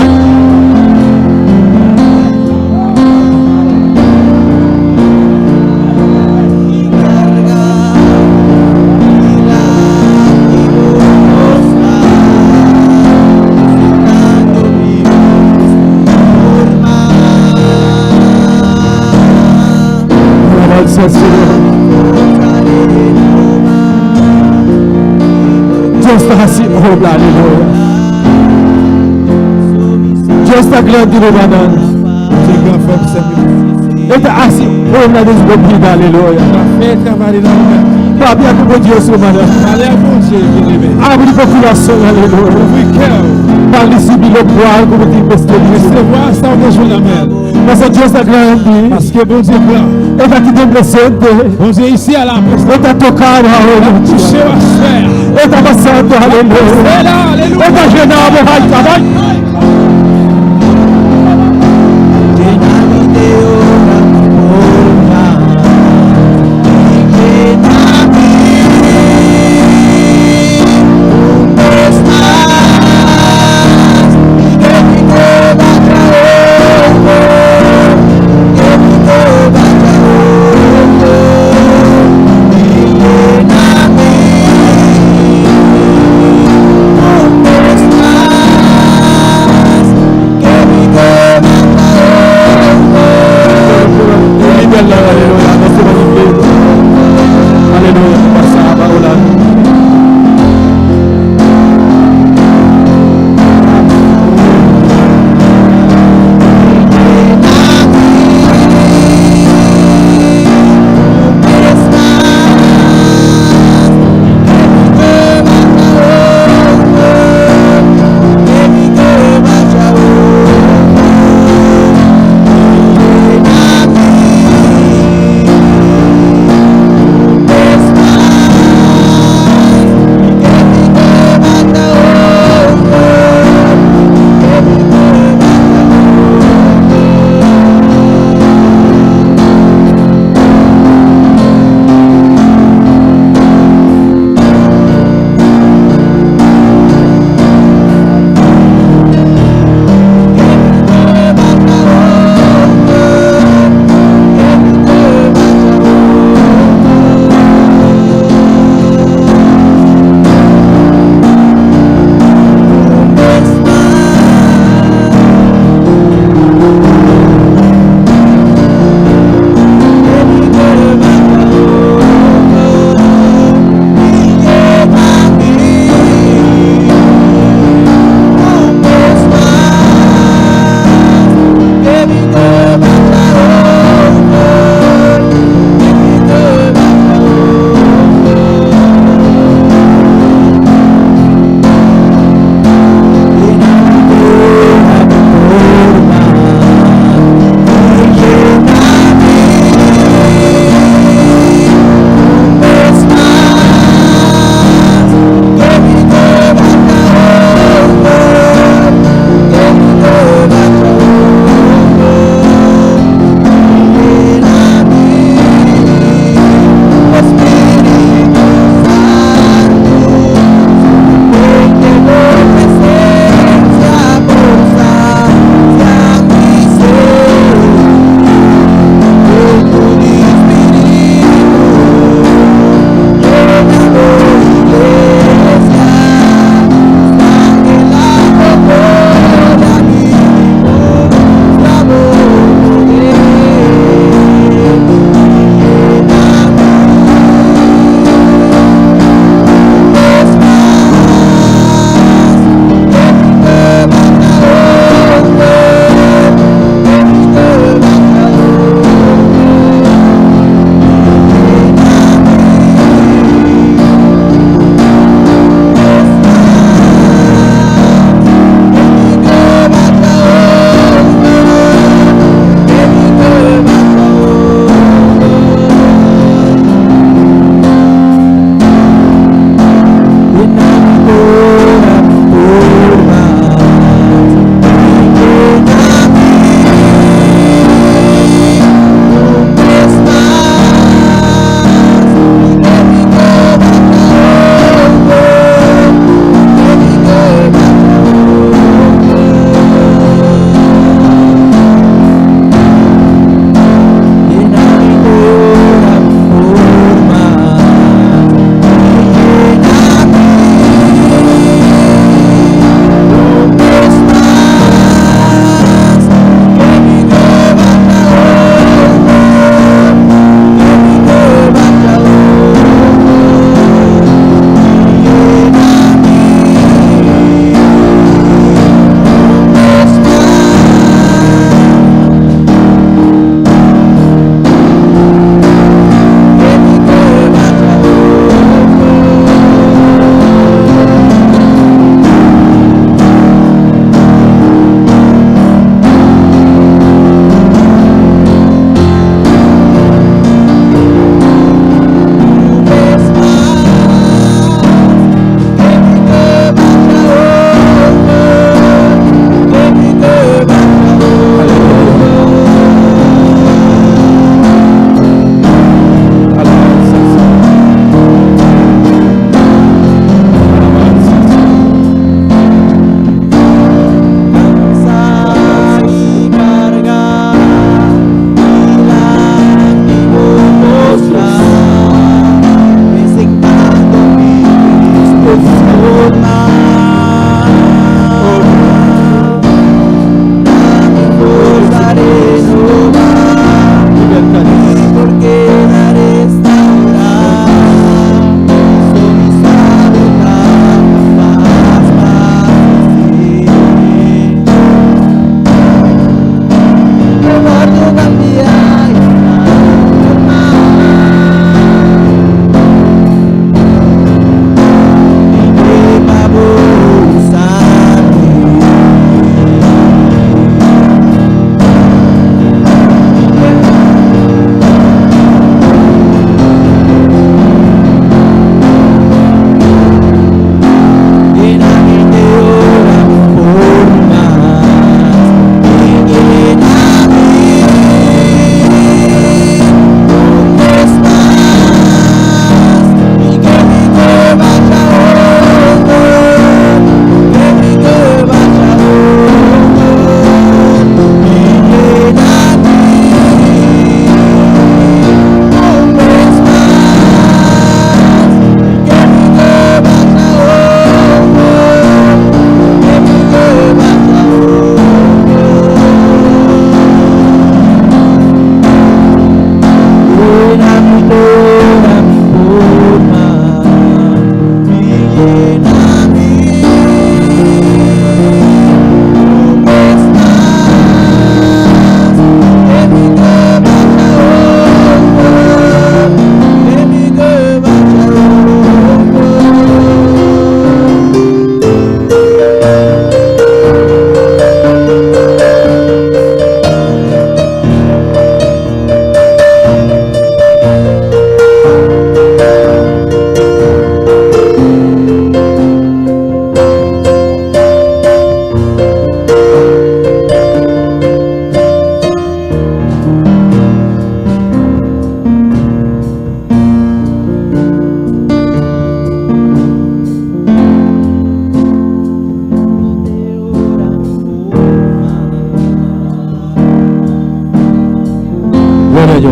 Alabanza al Señor. Dios ta hasi obra, aleluya. Dios ta grandi, rumannan. Bondye gran frè m sè m yo. E ta hasi obra den bo bida, aleluya. L ap fè travay li nan ou menm. Papia ku bo Dios, rumannan. Pale ak Bondye, byeneme. Abri bo kurason, aleluya. Ouvri kè w. Pa risibi lokual ku bo tin mester di. Resevwa sa w bezwen nan men l. Pasobra Dios ta grandi. Paske Bondye gran. E ta aki den presente. Bondye isi a la prezans. E ta toka bo awe. L ap touche w aswè a. E ta pasando, aleluya. Pase la, aleluya. E ta yena bo, ay, ay.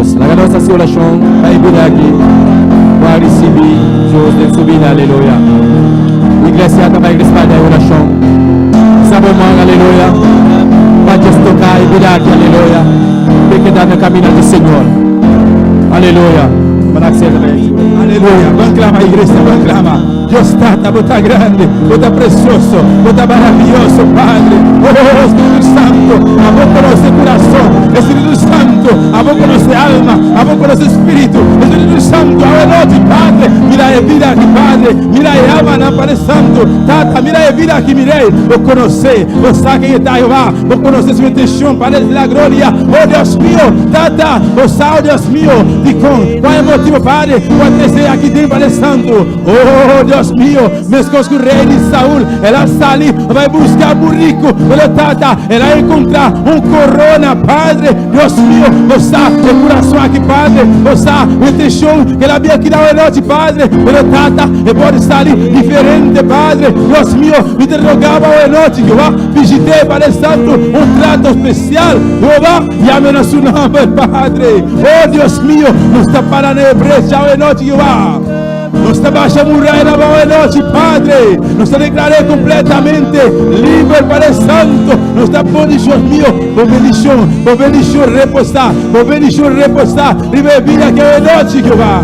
Dios. Laga nos hasi orashon pa e bida aki ku a risibí Dios den su bida. Aleluya. Iglesia ta bai respaldá e orashon. Sa bo man, aleluya, pa Dios toka e bida aki, aleluya, p'e keda na kaminda di Señor. Aleluya. Ban aksepta pa Jesús. Aleluya. Ban klama, iglesia, ban klama. Dios Tata, bo ta grandi, bo ta presioso, bo ta maravioso, Padre. Oh, Spiritu Santu, abo konosé kurason. Spiritu Santu, abo konosé alma, abo konosé spiritu. Spiritu Santu, awe nochi, Padre, mira e bida aki, Padre, mira e almanan, Padre Santu. Tata, mira e bida aki, mi Rei. Bo konosé, bo sa ken e ta, Jehová. Bo konosé su intencion, Padre de la gloria. Oh, Dios mio, Tata, bo sa, oh, Dios mio, dikon, kua e motibo, Padre, ku a trese aki den, Padre Santu. Oh, Dios mio, meskos ku rei di Saul, el a sali pa bai buska buriku, pero Tata, el a enkontrá un korona, Padre, Dios mio, bo sa e kurason aki, Padre, bo sa e intenshon ku el a bia kida awe nochi, Padre, pero Tata, e por sali diferente, Padre, Dios mio, mi ta roga bo awe nochi, Jehová, bishit'é, Padre Santu, un trato spesial, Jehová, yam'é na su nòmber, Padre, oh, Dios mio, nos ta para na e brecha awe nochi, Jehová. Nos ta basha muraya na bao e nochi, Padre. Nos ta declar'é completamente liber, Padre Santo. Nos ta pone, Dios mío, bo bendicion, bo bendicion reposá, bo bendicion reposá riba e bida aki awe nochi, Jehová.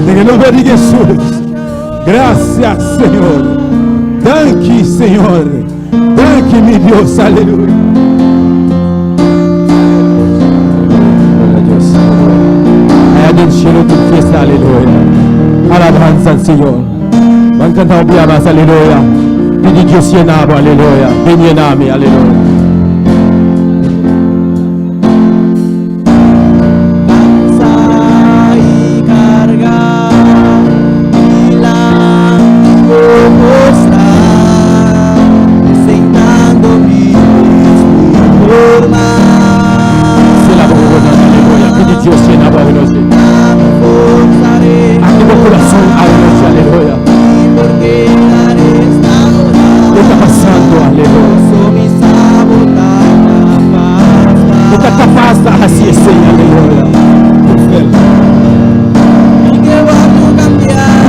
Den e nomber di Jesús. Gracias, Señor. Danki, Señor. Danki, mi Dios. Aleluya. Gloria a Dios. Allá den cielo tin fiesta, aleluya. Alabanza al Señor. Ban canta un bia mas, aleluya. Pidi Dios llena bo, aleluya. Bin llena mi, aleluya. Cansa y carga mi lango postrar, presentando mi forma. Sela bo gonan, aleluya. Pidi Dios llena bo awe nochi. Abri bo corazón awe nochi, aleluya. E ta pasando, aleluya. E ta capaz pa haci esey, aleluya.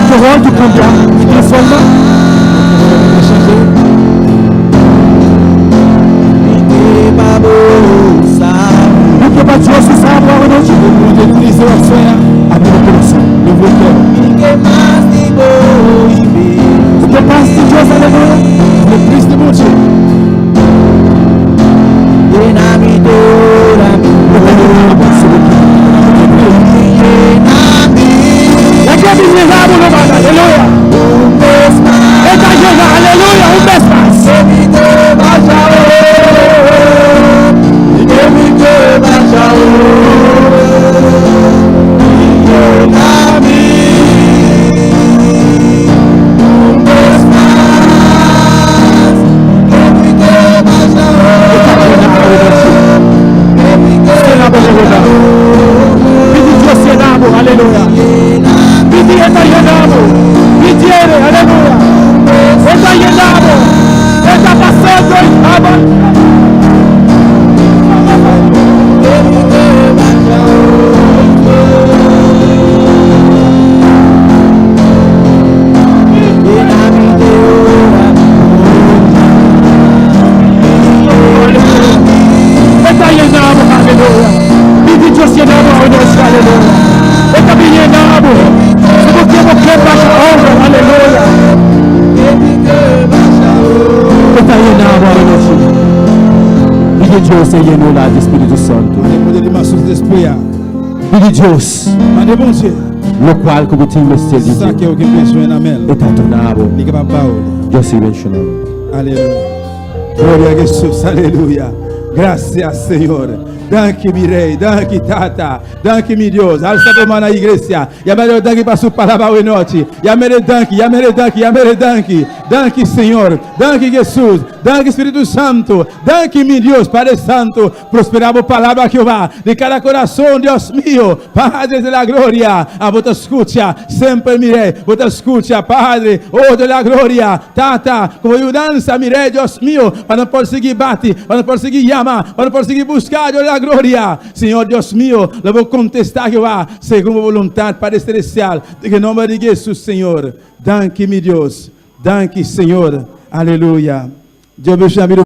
Cu wordo cambia y transforma. Bo ke pa Dios usa bo awe nochi? Abri bo corazon. Bo ke pas di Dios, aleluya. Laga mi yega bo no banda, aleluya. E ta yega, aleluya, un bes mas. Pidi Dios yena bo, aleluya. Pidi e ta yena bo. Pidiere, aleluya. E ta yena bo. E ta pasando y aba. E ta yena bo, aleluya. Pidi Dios yena bo awe nochi, aleluya. E ta bin yena bo. Si bo ke bo ke basha over, aleluya. E ta yena bo awe nochi. Pidi Dios e yenura di Spiritu Santu. Pidi Dios. Lokual ku bo tin mester di dje. E ta duna bo. Dios sigui bendiciona bo. Aleluya. Gloria a Jesus. Aleluya. Gracias, Señor. Danki, mi Rey. Danki, Tata. Danki, mi Dios. Alsa bo man na iglesia. Yam'e danki pa su palabra awe nochi. Yam'e danki, yam'e danki, yam'e danki. Danki, Señor. Danki, Jesus. Danki, Spiritu Santu. Danki, mi Dios, Padre Santu. Prospera bo palabra, Jehová, den cada corazon, Dios mío, Padre de la gloria. Abo ta scucha semper, mi Rey. Bo ta scucha, Padre, oh de la gloria. Tata, cu bo yudansa, mi Rey, Dios mío, pa nos por sigui bati, pa nos por sigui yama, pa nos por sigui busca, Dios de la la gloria. Señor Dios mío, lo bo kontestá, Jehová, segun bo boluntat, Padre Selestial, den nòmber di Hesus, Señor. Danki, mi Dios. Danki, Señor. Aleluya. Dios bendishoná.